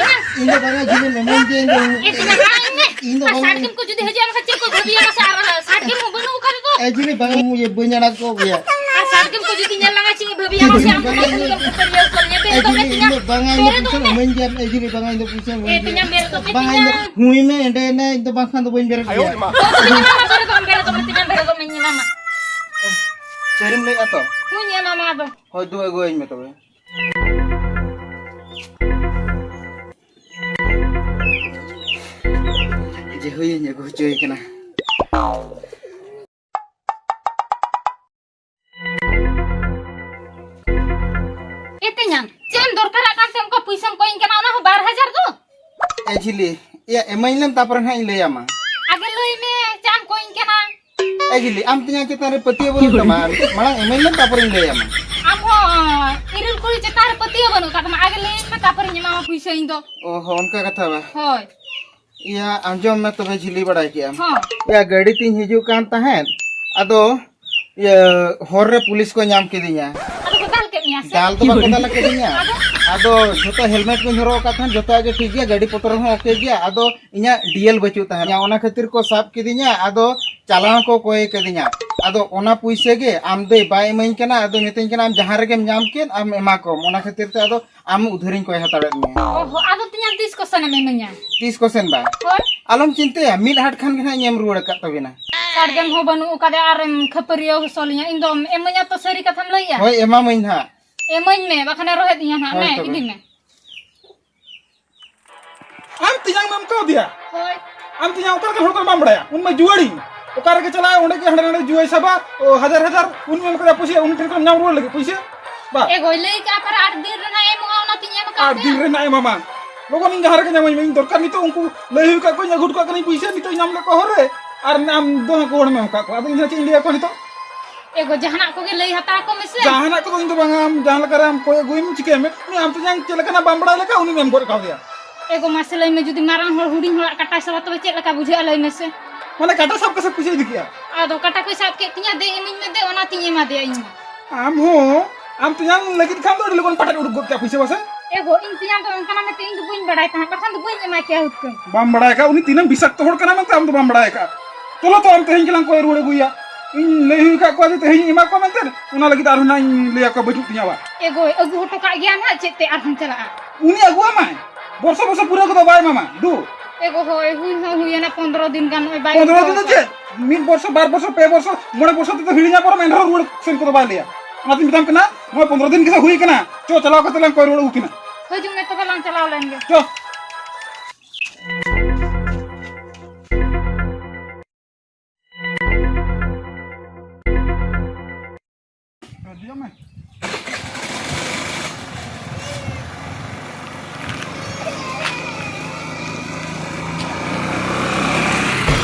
ᱤᱧ ᱫᱚ ᱵᱟᱝᱟ, ᱡᱷᱤᱞᱤ, ᱮᱢᱟᱹᱧ ᱜᱮᱭᱟ, ᱤᱧ ᱫᱚ᱾ ᱮ ᱛᱮᱧᱟᱝ, ᱟᱲᱟᱜ ᱤᱧ ᱢᱮ᱾ ᱤᱧ ᱫᱚ ᱟᱨ ᱵᱟᱝᱟ᱾ ᱥᱟᱰᱜᱮᱢ ᱠᱚ ᱡᱩᱫᱤ ᱦᱤᱡᱩᱜᱼᱟ, ᱮᱱᱠᱷᱟᱱ ᱪᱮᱫ ᱠᱚ ᱵᱷᱟᱹᱵᱤᱭᱟ ᱢᱟᱥᱮ? ᱟᱨ ᱥᱟᱰᱜᱮᱢ ᱦᱚᱸ ᱵᱟᱹᱱᱩᱜ ᱟᱠᱟᱫ ᱫᱚ᱾ ᱮ ᱡᱷᱤᱞᱤ, ᱵᱟᱝ, ᱤᱭᱟᱹ, ᱵᱟᱹᱧ ᱟᱲᱟᱜ ᱠᱚ ᱜᱮᱭᱟ᱾ ᱟᱨ ᱥᱟᱰᱜᱮᱢ ᱠᱚ ᱡᱩᱫᱤ ᱧᱮᱞ ᱞᱟᱝᱟ, ᱪᱮᱫ ᱮ ᱵᱷᱟᱹᱵᱤᱭᱟ ᱢᱟᱥᱮ? ᱟᱢ ᱠᱷᱟᱹᱯᱟᱹᱨᱤᱭᱟᱹᱣ ᱠᱚ ᱞᱟᱹᱭᱟ, ᱮ ᱵᱮᱨᱮᱫᱚᱜ ᱢᱮ, ᱡᱷᱤᱞᱤ, ᱤᱧ ᱫᱚ ᱛᱮᱧᱟᱝ᱾ ᱵᱟᱝᱟ, ᱤᱧ ᱫᱚ ᱵᱮᱨᱮᱫᱚᱜ ᱯᱩᱭᱥᱟᱹ ᱢᱮ᱾ ᱮᱢᱟᱹᱧ ᱜᱮᱭᱟ, ᱮ ᱡᱷᱤᱞᱤ, ᱵᱟᱝᱟ, ᱤᱧ ᱫᱚ ᱯᱩᱭᱥᱟᱹ ᱮ ᱮᱢᱟᱹᱧ ᱜᱮᱭᱟ᱾ ᱛᱮᱧᱟᱝ, ᱵᱮᱨᱮᱫᱚᱜ ᱢᱮ, ᱵᱟᱝᱟ, ᱤᱧ ᱫᱚ ᱛᱮᱧᱟᱝ᱾ ᱦᱩᱭ ᱢᱮ, ᱮᱸᱰᱮ ᱮᱱᱮ, ᱤᱧ ᱫᱚ ᱵᱟᱝᱠᱷᱟᱱ ᱫᱚ ᱵᱟᱹᱧ ᱵᱮᱨᱮᱫ ᱜᱮᱭᱟ᱾ ᱵᱟᱹᱧ ᱮᱢᱟᱢᱟ, ᱵᱮᱨᱮᱫᱚᱜ ᱢᱮ, ᱵᱮᱨᱮᱫᱚᱜ ᱢᱮ, ᱵᱮᱨᱮᱫᱚᱜ ᱢᱮ, ᱤᱧ ᱮᱢᱟᱢᱟ᱾ ᱪᱟᱹᱨᱤᱢ ᱞᱟᱹᱭᱮᱫᱼᱟ ᱛᱚ? ᱦᱩᱸᱧ ᱮᱢᱟᱢᱟ ᱟᱫᱚ᱾ ᱦᱳᱭ, ᱫᱩ ᱟᱹᱜᱩᱣᱟᱹᱧ ᱢᱮ ᱛᱚᱵᱮ᱾ ᱡᱮ ᱦᱩᱭᱟᱹᱧ ᱟᱹᱜᱩ ᱦᱚᱪᱚᱭᱮ ᱠᱟᱱᱟ᱾ ᱮ ᱛᱮᱧᱟᱝ, ᱪᱮᱫ ᱮᱢ ᱫᱚᱨᱠᱟᱨᱟᱜ ᱠᱟᱱ ᱛᱮ ᱚᱱᱠᱟ ᱯᱩᱭᱥᱟᱹᱢ ᱠᱚᱭᱤᱧ ᱠᱟᱱᱟ, ᱚᱱᱟ ᱦᱚᱸ ᱵᱟᱨ ᱦᱟᱡᱟᱨ ᱫᱚ? ᱮ ᱡᱷᱤᱞᱤ, ᱮᱭᱟ, ᱮᱢᱟᱹᱧ ᱞᱮᱢ, ᱛᱟᱯᱚᱨᱮ ᱱᱟᱦᱟᱜ ᱤᱧ ᱞᱟᱹᱭᱟᱢᱟ᱾ ᱟᱜᱮ ᱞᱟᱹᱭ ᱢᱮ, ᱪᱮᱫ ᱮᱢ ᱠᱚᱭᱤᱧ ᱠᱟᱱᱟ? ᱮ ᱡᱷᱤᱞᱤ, ᱟᱢ ᱛᱮᱧᱟᱝ ᱪᱮᱛᱟᱱ ᱨᱮ ᱯᱟᱹᱛᱭᱟᱹᱣ ᱵᱟᱹᱱᱩᱜ ᱛᱟᱢᱟ, ᱢᱟᱲᱟᱝ ᱮᱢᱟᱹᱧ ᱞᱮᱢ, ᱛᱟᱯᱚᱨᱮᱧ ᱞᱟᱹᱭᱟᱢᱟ᱾ ᱟᱢ ᱦᱚᱸ ᱤᱨᱤᱞ ᱠᱩᱲᱤ ᱪᱮᱛᱟᱱ ᱨᱮ ᱯᱟᱹᱛᱭᱟᱹᱣ ᱵᱟᱹᱱᱩᱜ ᱟᱠᱟᱫ ᱛᱟᱢᱟ, ᱟᱜᱮ ᱞᱟᱹᱭᱟᱹᱧ ᱢᱮ, ᱛᱟᱯᱚᱨᱮᱧ ᱮᱢᱟᱢᱟ ᱯᱩᱭᱥᱟᱹ ᱤᱧ ᱫᱚ᱾ ᱚ ᱦᱚᱸ, ᱚᱱᱠᱟ ᱠᱟᱛᱷᱟ ᱵᱟ? ᱦᱳᱭ᱾ ᱤᱭᱟ, ᱟᱸᱡᱚᱢ ᱢᱮ ᱛᱚᱵᱮ, ᱡᱷᱤᱞᱤ, ᱵᱟᱲᱟᱭ ᱠᱮᱜᱼᱟᱢ᱾ ᱦᱚᱸ᱾ ᱤᱭᱟ, ᱜᱟᱹᱰᱤ ᱛᱤᱧ ᱦᱤᱡᱩᱜ ᱠᱟᱱ ᱛᱟᱦᱮᱸᱫ, ᱟᱫᱚ, ᱤᱭᱟᱹ, ᱦᱚᱨ ᱨᱮ ᱯᱩᱞᱤᱥ ᱠᱚ ᱧᱟᱢ ᱠᱤᱫᱤᱧᱟ᱾ ᱟᱫᱚ ᱠᱚ ᱫᱟᱞ ᱠᱮᱫ ᱢᱮᱭᱟ ᱥᱮ? ᱫᱟᱞ ᱫᱚ ᱵᱟᱠᱚ ᱫᱟᱞ ᱠᱤᱫᱤᱧᱟ᱾ ᱟᱫᱚ? ᱟᱫᱚ ᱡᱷᱚᱛᱚ ᱦᱮᱞᱢᱮᱴ ᱠᱚᱧ ᱦᱚᱨᱚᱜ ᱟᱠᱟᱫ ᱛᱟᱦᱮᱸᱫ, ᱡᱷᱚᱛᱚᱣᱟᱜ ᱜᱮ ᱴᱷᱤᱠ ᱜᱮᱭᱟ, ᱜᱟᱹᱰᱤ ᱯᱚᱛᱨᱚ ᱦᱚᱸ ᱳᱠᱮ ᱜᱮᱭᱟ, ᱟᱫᱚ ᱤᱧᱟᱹᱜ ᱰᱤ ᱮᱞ ᱵᱟᱹᱪᱩᱜ ᱛᱟᱦᱮᱸᱫ, ᱚᱱᱟ ᱠᱷᱟᱹᱛᱤᱨ ᱠᱚ ᱥᱟᱵ ᱠᱤᱫᱤᱧᱟ᱾ ᱟᱫᱚ ᱪᱟᱞᱟᱣ ᱠᱚ ᱠᱚᱭ ᱠᱟᱫᱤᱧᱟ᱾ ᱟᱫᱚ ᱚᱱᱟ ᱯᱩᱭᱥᱟᱹ ᱜᱮ ᱟᱢ ᱫᱚᱭ ᱵᱟᱭ ᱤᱢᱟᱹᱧ ᱠᱟᱱᱟ, ᱟᱫᱚ ᱢᱤᱛᱟᱹᱧ ᱠᱟᱱᱟ, "ᱟᱢ ᱡᱟᱦᱟᱸ ᱨᱮᱜᱮᱢ ᱧᱟᱢ ᱠᱮᱫ, ᱟᱢ ᱮᱢᱟ ᱠᱚᱢ", ᱚᱱᱟ ᱠᱷᱟᱹᱛᱤᱨ ᱛᱮ ᱟᱫᱚ ᱟᱢ ᱩᱫᱷᱟᱹᱨᱤᱧ ᱠᱚᱭ ᱦᱟᱛᱟᱲᱮᱫ ᱢᱮᱭᱟ᱾ ᱚ ᱦᱚ, ᱟᱫᱚ ᱛᱤᱧᱟᱝ ᱛᱤᱥ ᱠᱚᱥᱮᱱ ᱮᱢ ᱤᱢᱟᱹᱧᱟ? ᱛᱤᱥ ᱠᱚᱥᱮᱱ ᱵᱟ? ᱦᱳᱭ᱾ ᱟᱞᱚᱢ ᱪᱤᱱᱛᱟᱹᱭᱟ, ᱢᱤᱫ ᱦᱟᱴ ᱠᱷᱟᱱ ᱜᱮ ᱱᱟᱦᱟᱜ ᱤᱧ ᱮᱢ ᱨᱩᱣᱟᱹᱲ ᱟᱠᱟᱫ ᱛᱟᱵᱤᱱᱟ᱾ ᱥᱟᱰᱜᱮᱢ ᱦᱚᱸ ᱵᱟᱹᱱᱩᱜ ᱟᱠᱟᱫᱟ ᱟᱨ ᱮᱢ ᱠᱷᱟᱹᱯᱟᱹᱨᱤᱭᱟᱹᱣ ᱦᱚᱪᱚ ᱞᱤᱧᱟ᱾ ᱤᱧ ᱫᱚᱢ ᱮᱢᱟᱹᱧᱟ ᱛᱚ, ᱥᱟᱹᱨᱤ ᱠᱟᱛᱷᱟᱢ ᱞᱟᱹᱭᱮᱜᱼᱟ? ᱦᱳᱭ, ᱮᱢᱟᱢᱟᱹᱧ ᱱᱟᱦᱟᱜ᱾ ᱮᱢᱟᱹᱧ ᱢᱮ, ᱵᱟᱠᱷᱟᱱᱮ ᱨᱚᱦᱮᱫ ᱤᱧᱟ ᱱᱟᱦᱟᱜ᱾ ᱦᱳᱭ ᱱᱮ, ᱛᱚᱵᱮ᱾ ᱤᱫᱤ ᱢᱮ᱾ ᱟᱢ ᱛᱮᱧᱟᱝ ᱮᱢ ᱠᱟᱣᱫᱮᱭᱟ? ᱦᱳᱭ᱾ ᱟᱢ ᱛᱮᱧᱟᱝ ᱚᱠᱟ ᱞᱮᱠᱟᱱ ᱦᱚᱲ ᱠᱟᱱᱟ ᱵᱟᱢ ᱵᱟᱲᱟᱭᱟ? ᱩᱱᱤ ᱢᱟ ᱡᱩᱣᱟᱹᱲᱤ᱾ ᱚᱠᱟ ᱨᱮᱜᱮ ᱪᱟᱞᱟᱜᱼᱟ, ᱚᱸᱰᱮ ᱜᱮ ᱦᱟᱸᱰᱮ ᱱᱟᱸᱰᱮ ᱡᱩᱣᱟᱹᱭ ᱥᱟᱵᱟ᱾ ᱚ, ᱦᱟᱡᱟᱨ ᱦᱟᱡᱟᱨ ᱩᱱᱤ ᱮᱢ ᱠᱟᱫᱟ ᱯᱩᱭᱥᱟᱹ, ᱩᱱᱤ ᱴᱷᱮᱱ ᱠᱷᱚᱱ ᱧᱟᱢ ᱨᱩᱣᱟᱹᱲ ᱞᱟᱹᱜᱤᱫ ᱯᱩᱭᱥᱟᱹ? ᱵᱟ᱾ ᱮ ᱜᱚᱭ, ᱞᱟᱹᱭ ᱠᱟᱜᱼᱟ ᱯᱟᱨᱟ ᱟᱴ ᱫᱤᱱ ᱨᱮᱱᱟᱜ ᱮᱢᱚᱜᱼᱟ, ᱚᱱᱟ ᱛᱤᱧ ᱮᱢ ᱠᱟᱣᱫᱮᱭᱟ᱾ ᱟᱴ ᱫᱤᱱ ᱨᱮᱱᱟᱜ ᱮᱢᱟᱢᱟ᱾ ᱞᱚᱜᱚᱱ ᱤᱧ ᱡᱟᱦᱟᱸ ᱨᱮᱜᱮ ᱧᱟᱢᱟᱹᱧ ᱢᱮ, ᱤᱧ ᱫᱚᱨᱠᱟᱨ ᱱᱤᱛᱚᱜ᱾ ᱩᱱᱠᱩ ᱞᱟᱹᱭ ᱦᱩᱭ ᱠᱟᱜ ᱠᱚᱣᱟᱧ, ᱟᱹᱜᱩ ᱦᱚᱴᱚ ᱠᱟᱜ ᱠᱟᱹᱱᱟᱹᱧ ᱯᱩᱭᱥᱟᱹ, ᱱᱤᱛᱚᱜ ᱤᱧ ᱧᱟᱢ ᱞᱮᱫ ᱠᱚᱣᱟ ᱦᱚᱨ ᱨᱮ, ᱟᱨ ᱟᱢ ᱫᱚ ᱦᱟᱸᱜ ᱠᱚ ᱦᱚᱲ ᱢᱮ ᱚᱱᱠᱟ ᱠᱚ᱾ ᱟᱫᱚ ᱤᱧ ᱫᱚ ᱪᱮᱫ ᱤᱧ ᱞᱟᱹᱭ ᱟᱠᱚᱣᱟ ᱱᱤᱛᱚᱜ? ᱮᱜᱳ, ᱡᱟᱦᱟᱱᱟᱜ ᱠᱚᱜᱮ ᱞᱟᱹᱭ ᱦᱟᱛᱟᱣ ᱟᱠᱚ ᱢᱮᱥᱮ᱾ ᱡᱟᱦᱟᱱᱟᱜ ᱠᱚᱫᱚ ᱤᱧ ᱫᱚ ᱵᱟᱝᱟ, ᱟᱢ ᱡᱟᱦᱟᱸ ᱞᱮᱠᱟ ᱨᱮ ᱟᱢ ᱠᱚᱭ ᱟᱹᱜᱩᱭ ᱢᱮ, ᱪᱤᱠᱟᱹᱭ ᱢᱮ, ᱩᱱᱤ ᱟᱢ ᱛᱮᱧᱟᱝ ᱪᱮᱫ ᱞᱮᱠᱟᱱᱟᱜ ᱵᱟᱢ ᱵᱟᱲᱟᱭ ᱞᱮᱠᱟ ᱩᱱᱤᱢ ᱮᱢ ᱜᱚᱫ ᱠᱟᱣᱫᱮᱭᱟ᱾ ᱮᱜᱳ, ᱢᱟᱥᱮ ᱞᱟᱹᱭ ᱢᱮ, ᱡᱩᱫᱤ ᱢᱟᱨᱟᱝ ᱦᱚᱲ ᱦᱩᱰᱤᱧ ᱦᱚᱲᱟᱜ ᱠᱟᱴᱟ ᱥᱟᱵᱟ, ᱛᱚᱵᱮ ᱪᱮᱫ ᱞᱮᱠᱟ ᱵᱩᱡᱷᱟᱹᱜᱼᱟ, ᱞᱟᱹᱭ ᱢᱮᱥᱮ? ᱢᱟᱱᱮ ᱠᱟᱴᱟ ᱥᱟᱵ ᱠᱟᱛᱮ ᱯᱩᱭᱥᱟᱹᱭ ᱤᱫᱤ ᱠᱮᱜᱼᱟ? ᱟᱫᱚ ᱠᱟᱴᱟ ᱠᱚᱭ ᱥᱟᱵ ᱠᱮᱫ ᱛᱤᱧᱟ, ᱫᱮ ᱤᱢᱟᱹᱧ ᱢᱮ, ᱫᱮ, ᱚᱱᱟᱛᱤᱧ ᱮᱢᱟ ᱫᱮᱭᱟ ᱤᱧ ᱢᱟ᱾ ᱟᱢ ᱦᱚᱸ, ᱟᱢ ᱛᱮᱧᱟᱝ ᱞᱟᱹᱜᱤᱫ ᱠᱷᱟᱱ ᱫᱚ ᱟᱹᱰᱤ ᱞᱚᱜᱚᱱ ᱯᱟᱴᱮᱫ ᱩᱰᱩᱠ ᱜᱚᱫ ᱠᱮᱜᱼᱟ ᱯᱩᱭᱥᱟᱹ ᱵᱟᱥᱮ? ᱮᱜᱳ, ᱤᱧ ᱛᱮᱧᱟᱝ ᱫᱚ ᱚᱱᱠᱟᱱᱟ ᱢᱮᱱᱛᱮ ᱤᱧ ᱫᱚ ᱵᱟᱹᱧ ᱵᱟᱲᱟᱭ ᱛᱟᱦᱮᱸᱫ, ᱵᱟᱠᱷᱟᱱ ᱫᱚ ᱵᱟᱹᱧ ᱮᱢᱟ ᱠᱮᱭᱟ ᱦᱩᱛᱠᱟᱹᱢ᱾ ᱵᱟᱢ ᱵᱟᱲᱟᱭ ᱟᱠᱟᱫ, ᱩᱱᱤ ᱛᱤᱱᱟᱹᱜ ᱵᱤᱥᱟᱠᱛᱚ ᱦᱚᱲ ᱠᱟᱱᱟ ᱢᱮᱱᱛᱮ ᱟᱢ ᱫᱚ ᱵᱟᱢ ᱵᱟᱲᱟᱭ ᱟᱠᱟᱫ᱾ ᱪᱚᱞᱚ ᱛᱚ, ᱟᱢ ᱛᱮᱦᱮᱧ ᱜᱮᱞᱟᱝ ᱠᱚᱭ ᱨᱩᱣᱟᱹᱲ ᱟᱹᱜᱩᱭᱟ᱾ ᱤᱧ ᱞᱟᱹᱭ ᱦᱩᱭ ᱟᱠᱟᱫ ᱠᱚᱣᱟ ᱡᱮ ᱛᱮᱦᱮᱧ ᱤᱧ ᱮᱢᱟ ᱠᱚᱣᱟ ᱢᱮᱱᱛᱮ, ᱚᱱᱟ ᱞᱟᱹᱜᱤᱫ ᱟᱨᱦᱚᱸ ᱱᱟᱜ ᱤᱧ ᱞᱟᱹᱭ ᱟᱠᱚᱣᱟ, ᱵᱟᱹᱪᱩᱜ ᱛᱤᱧᱟ ᱵᱟ᱾ ᱮᱜᱳᱭ, ᱟᱹᱜᱩ ᱦᱚᱴᱚ ᱠᱟᱜ ᱜᱮᱭᱟ ᱱᱟᱦᱟᱜ, ᱪᱮᱫ ᱛᱮ ᱟᱨᱦᱚᱸᱢ ᱪᱟᱞᱟᱜᱼᱟ? ᱩᱱᱤ ᱟᱹᱜᱩᱣᱟᱢᱟᱭ, ᱵᱚᱨᱥᱚ ᱵᱚᱨᱥᱚ ᱯᱩᱨᱟᱹᱣ ᱠᱚᱫᱚ ᱵᱟᱭ ᱮᱢᱟᱢᱟ, ᱫᱩ᱾ ᱮᱜᱳ ᱦᱳᱭ, ᱦᱩᱭ ᱦᱚᱸ ᱦᱩᱭᱮᱱᱟ ᱯᱚᱱᱫᱽᱨᱚ ᱫᱤᱱ ᱜᱟᱱ, ᱱᱚᱜᱼᱚᱭ ᱵᱟᱭ ᱯᱚᱱᱫᱽᱨᱚ ᱟᱹᱜᱩ ᱫᱤᱱ ᱫᱚ ᱟᱠᱟᱫ᱾ ᱪᱮᱫ? ᱢᱤᱫ ᱵᱚᱨᱥᱚ, ᱵᱟᱨ ᱵᱚᱨᱥᱚ, ᱯᱮ ᱵᱚᱨᱥᱚ, ᱢᱚᱬᱮ ᱵᱚᱨᱥᱚ ᱛᱮᱫᱚ ᱦᱤᱲᱤᱧᱟ ᱯᱚᱨᱮ, ᱮᱱᱨᱮᱦᱚᱸ ᱨᱩᱣᱟᱹᱲ ᱥᱮᱱ ᱠᱚᱫᱚ ᱵᱟᱭ ᱞᱟᱹᱭᱟ᱾ ᱚᱱᱟᱛᱤᱧ ᱢᱮᱛᱟᱢ ᱠᱟᱱᱟ, ᱱᱚᱜᱼᱚᱭ ᱯᱚᱱᱫᱽᱨᱚ ᱫᱤᱱ ᱜᱮᱥᱮ ᱦᱩᱭ ᱠᱟᱱᱟ, ᱪᱚ ᱪᱟᱞᱟᱣ ᱠᱟᱛᱮ ᱞᱟᱝ ᱠᱚᱭ ᱨᱩᱣᱟᱹᱲ ᱟᱹᱜᱩ ᱠᱤᱱᱟ᱾ ᱦᱤᱡᱩᱜ ᱢᱮ ᱛᱚᱵᱮ, ᱞᱟᱝ ᱪᱟᱞᱟᱣ ᱞᱮᱱ ᱜᱮ᱾ ᱪᱚ᱾ ᱫᱮᱡᱚᱜ ᱢᱮ᱾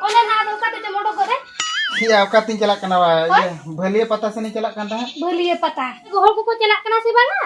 ᱚᱱᱮ ᱱᱟ ᱟᱫᱚ ᱚᱠᱟ ᱛᱮᱪᱚᱢ ᱚᱰᱚᱠ ᱜᱚᱫ ᱮᱱ? ᱭᱟ, ᱚᱠᱟᱛᱤᱧ ᱪᱟᱞᱟᱜ ᱠᱟᱱᱟ ᱵᱟ? ᱦᱳᱭ? ᱤᱭᱟᱹ, ᱵᱷᱟᱹᱞᱤᱭᱟᱹ ᱯᱟᱛᱟ ᱥᱮᱱᱤᱧ ᱪᱟᱞᱟᱜ ᱠᱟᱱ ᱛᱟᱦᱮᱸᱫ᱾ ᱵᱷᱟᱹᱞᱤᱭᱟᱹ ᱯᱟᱛᱟ? ᱦᱚᱲ ᱠᱚᱠᱚ ᱪᱟᱞᱟᱜ ᱠᱟᱱᱟ ᱥᱮ ᱵᱟᱝᱟ?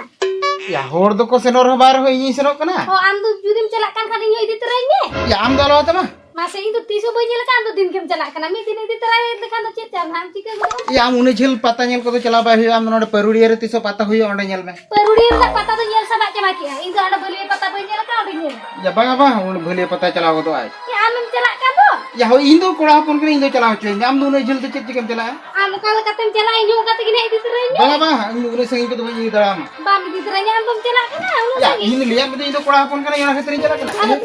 ᱭᱟ, ᱦᱚᱲ ᱫᱚᱠᱚ ᱥᱮᱱᱚᱜ ᱨᱮᱦᱚᱸ ᱵᱟᱭ ᱨᱮᱦᱚᱸ ᱤᱧᱤᱧ ᱥᱮᱱᱚᱜ ᱠᱟᱱᱟ᱾ ᱚ, ᱟᱢ ᱫᱚ ᱡᱩᱫᱤᱢ ᱪᱟᱞᱟᱜ ᱠᱟᱱ ᱠᱷᱟᱱ ᱤᱧ ᱦᱚᱸ ᱤᱫᱤ ᱛᱚᱨᱟᱧ ᱢᱮ᱾ ᱭᱟ, ᱟᱢ ᱫᱚ ᱟᱞᱚ ᱟᱛᱟᱢᱟ᱾ ᱢᱟᱥᱮ, ᱤᱧ ᱫᱚ ᱛᱤᱥ ᱦᱚᱸ ᱵᱟᱹᱧ ᱧᱮᱞ ᱟᱠᱟᱫ, ᱟᱢ ᱫᱚ ᱫᱤᱱ ᱜᱮᱢ ᱪᱟᱞᱟᱜ ᱠᱟᱱᱟ᱾ ᱢᱤᱫ ᱫᱤᱱ ᱤᱫᱤ ᱛᱚᱨᱟᱭ ᱞᱮᱠᱷᱟᱱ ᱫᱚ ᱪᱮᱫ ᱪᱟᱞᱟᱜ ᱟᱢ ᱪᱤᱠᱟᱹ ᱜᱚᱫᱚᱜ ᱟᱢ? ᱭᱟ, ᱟᱢ ᱩᱱᱟᱹᱜ ᱡᱷᱟᱹᱞ ᱯᱟᱛᱟ ᱧᱮᱞ ᱠᱚᱫᱚ ᱪᱟᱞᱟᱣ ᱵᱟᱭ ᱦᱩᱭᱩᱜᱼᱟ᱾ ᱟᱢ ᱫᱚ ᱱᱚᱰᱮ ᱯᱟᱹᱨᱩᱲᱤᱭᱟᱹ ᱨᱮ ᱛᱤᱥᱚᱜ ᱯᱟᱛᱟ ᱦᱩᱭᱩᱜᱼᱟ, ᱚᱸᱰᱮ ᱧᱮᱞ ᱢᱮ᱾ ᱯᱟᱹᱨᱩᱲᱤᱭᱟᱹ ᱨᱮᱱᱟᱜ ᱯᱟᱛᱟ ᱫᱚ ᱧᱮᱞ ᱥᱟᱱᱟ ᱪᱟᱵᱟ ᱠᱮᱜᱼᱟ᱾ ᱤᱧ ᱫᱚ ᱚᱸᱰᱮ ᱵᱷᱟᱹᱞᱤᱭᱟᱹ ᱯᱟᱛᱟ ᱵᱟᱹᱧ ᱧᱮᱞ ᱟᱠᱟᱫ, ᱚᱸᱰᱮ ᱧᱮᱞ ᱢᱮ᱾ ᱭᱟ, ᱵᱟᱝᱟ, ᱵᱟᱝ, ᱩᱱᱟᱹᱜ ᱵᱷᱟᱹᱞᱤᱭᱟᱹ ᱯᱟᱛᱟ ᱪᱟᱞᱟᱣ ᱜᱚᱫᱚᱜ ᱟᱭ᱾ ᱭᱟ, ᱟᱢᱮᱢ ᱪᱟᱞᱟᱜ ᱠᱟᱱ ᱫᱚ? ᱭᱟ, ᱦᱳᱭ, ᱤᱧ ᱫᱚ ᱠᱚᱲᱟ ᱦᱚᱯᱚᱱ ᱠᱟᱹᱱᱟᱹᱧ, ᱤᱧ ᱫᱚ ᱪᱟᱞᱟᱣ ᱦᱚᱪᱚᱭᱤᱧ ᱢᱮ᱾ ᱟᱢ ᱫᱚ ᱩᱱᱟᱹᱜ ᱡᱷᱟᱹᱞ ᱫᱚ ᱪᱮᱫ ᱪᱤᱠᱟᱹᱢ ᱪᱟᱞᱟᱜᱼᱟ? ᱟᱢ ᱚᱠᱟ ᱞᱮᱠᱟᱛᱮᱢ ᱪᱟᱞᱟᱜᱼᱟ? ᱤᱧ ᱦᱚᱸ ᱚᱱᱠᱟ ᱛᱮᱜᱮ ᱱᱟᱦᱟᱜ ᱤᱫᱤ ᱛᱚᱨᱟᱧ ᱢᱮ᱾ ᱵᱟᱝᱟ, ᱵᱟᱝᱟ, ᱤᱧ ᱫᱚ ᱩᱱᱟᱹᱜ ᱥᱟᱺᱜᱤᱧ ᱠᱚᱫᱚ ᱵᱟᱹᱧ ᱤᱫᱤ ᱫᱟᱲᱮᱭᱟᱢᱟ᱾ ᱵᱟᱢ ᱤᱫᱤ ᱛᱚᱨᱟᱧᱟ, ᱟᱢ ᱫᱚᱢ ᱪᱟᱞᱟᱜ ᱠᱟᱱᱟ ᱩᱱᱟᱹᱜ ᱭᱟ, ᱥᱟᱺᱜᱤᱧ? ᱤᱧ ᱫᱚ ᱞᱟᱹᱭᱟᱫ ᱢᱮᱫᱚ, ᱤᱧ ᱫᱚ ᱠᱚᱲᱟ ᱦᱚᱯᱚᱱ ᱠᱟᱹᱱᱟᱹᱧ, ᱚᱱᱟ ᱠᱷᱟᱹᱛᱤᱨ ᱤᱧ ᱪᱟᱞᱟᱜ ᱠᱟᱱᱟ᱾ ᱟᱫᱚ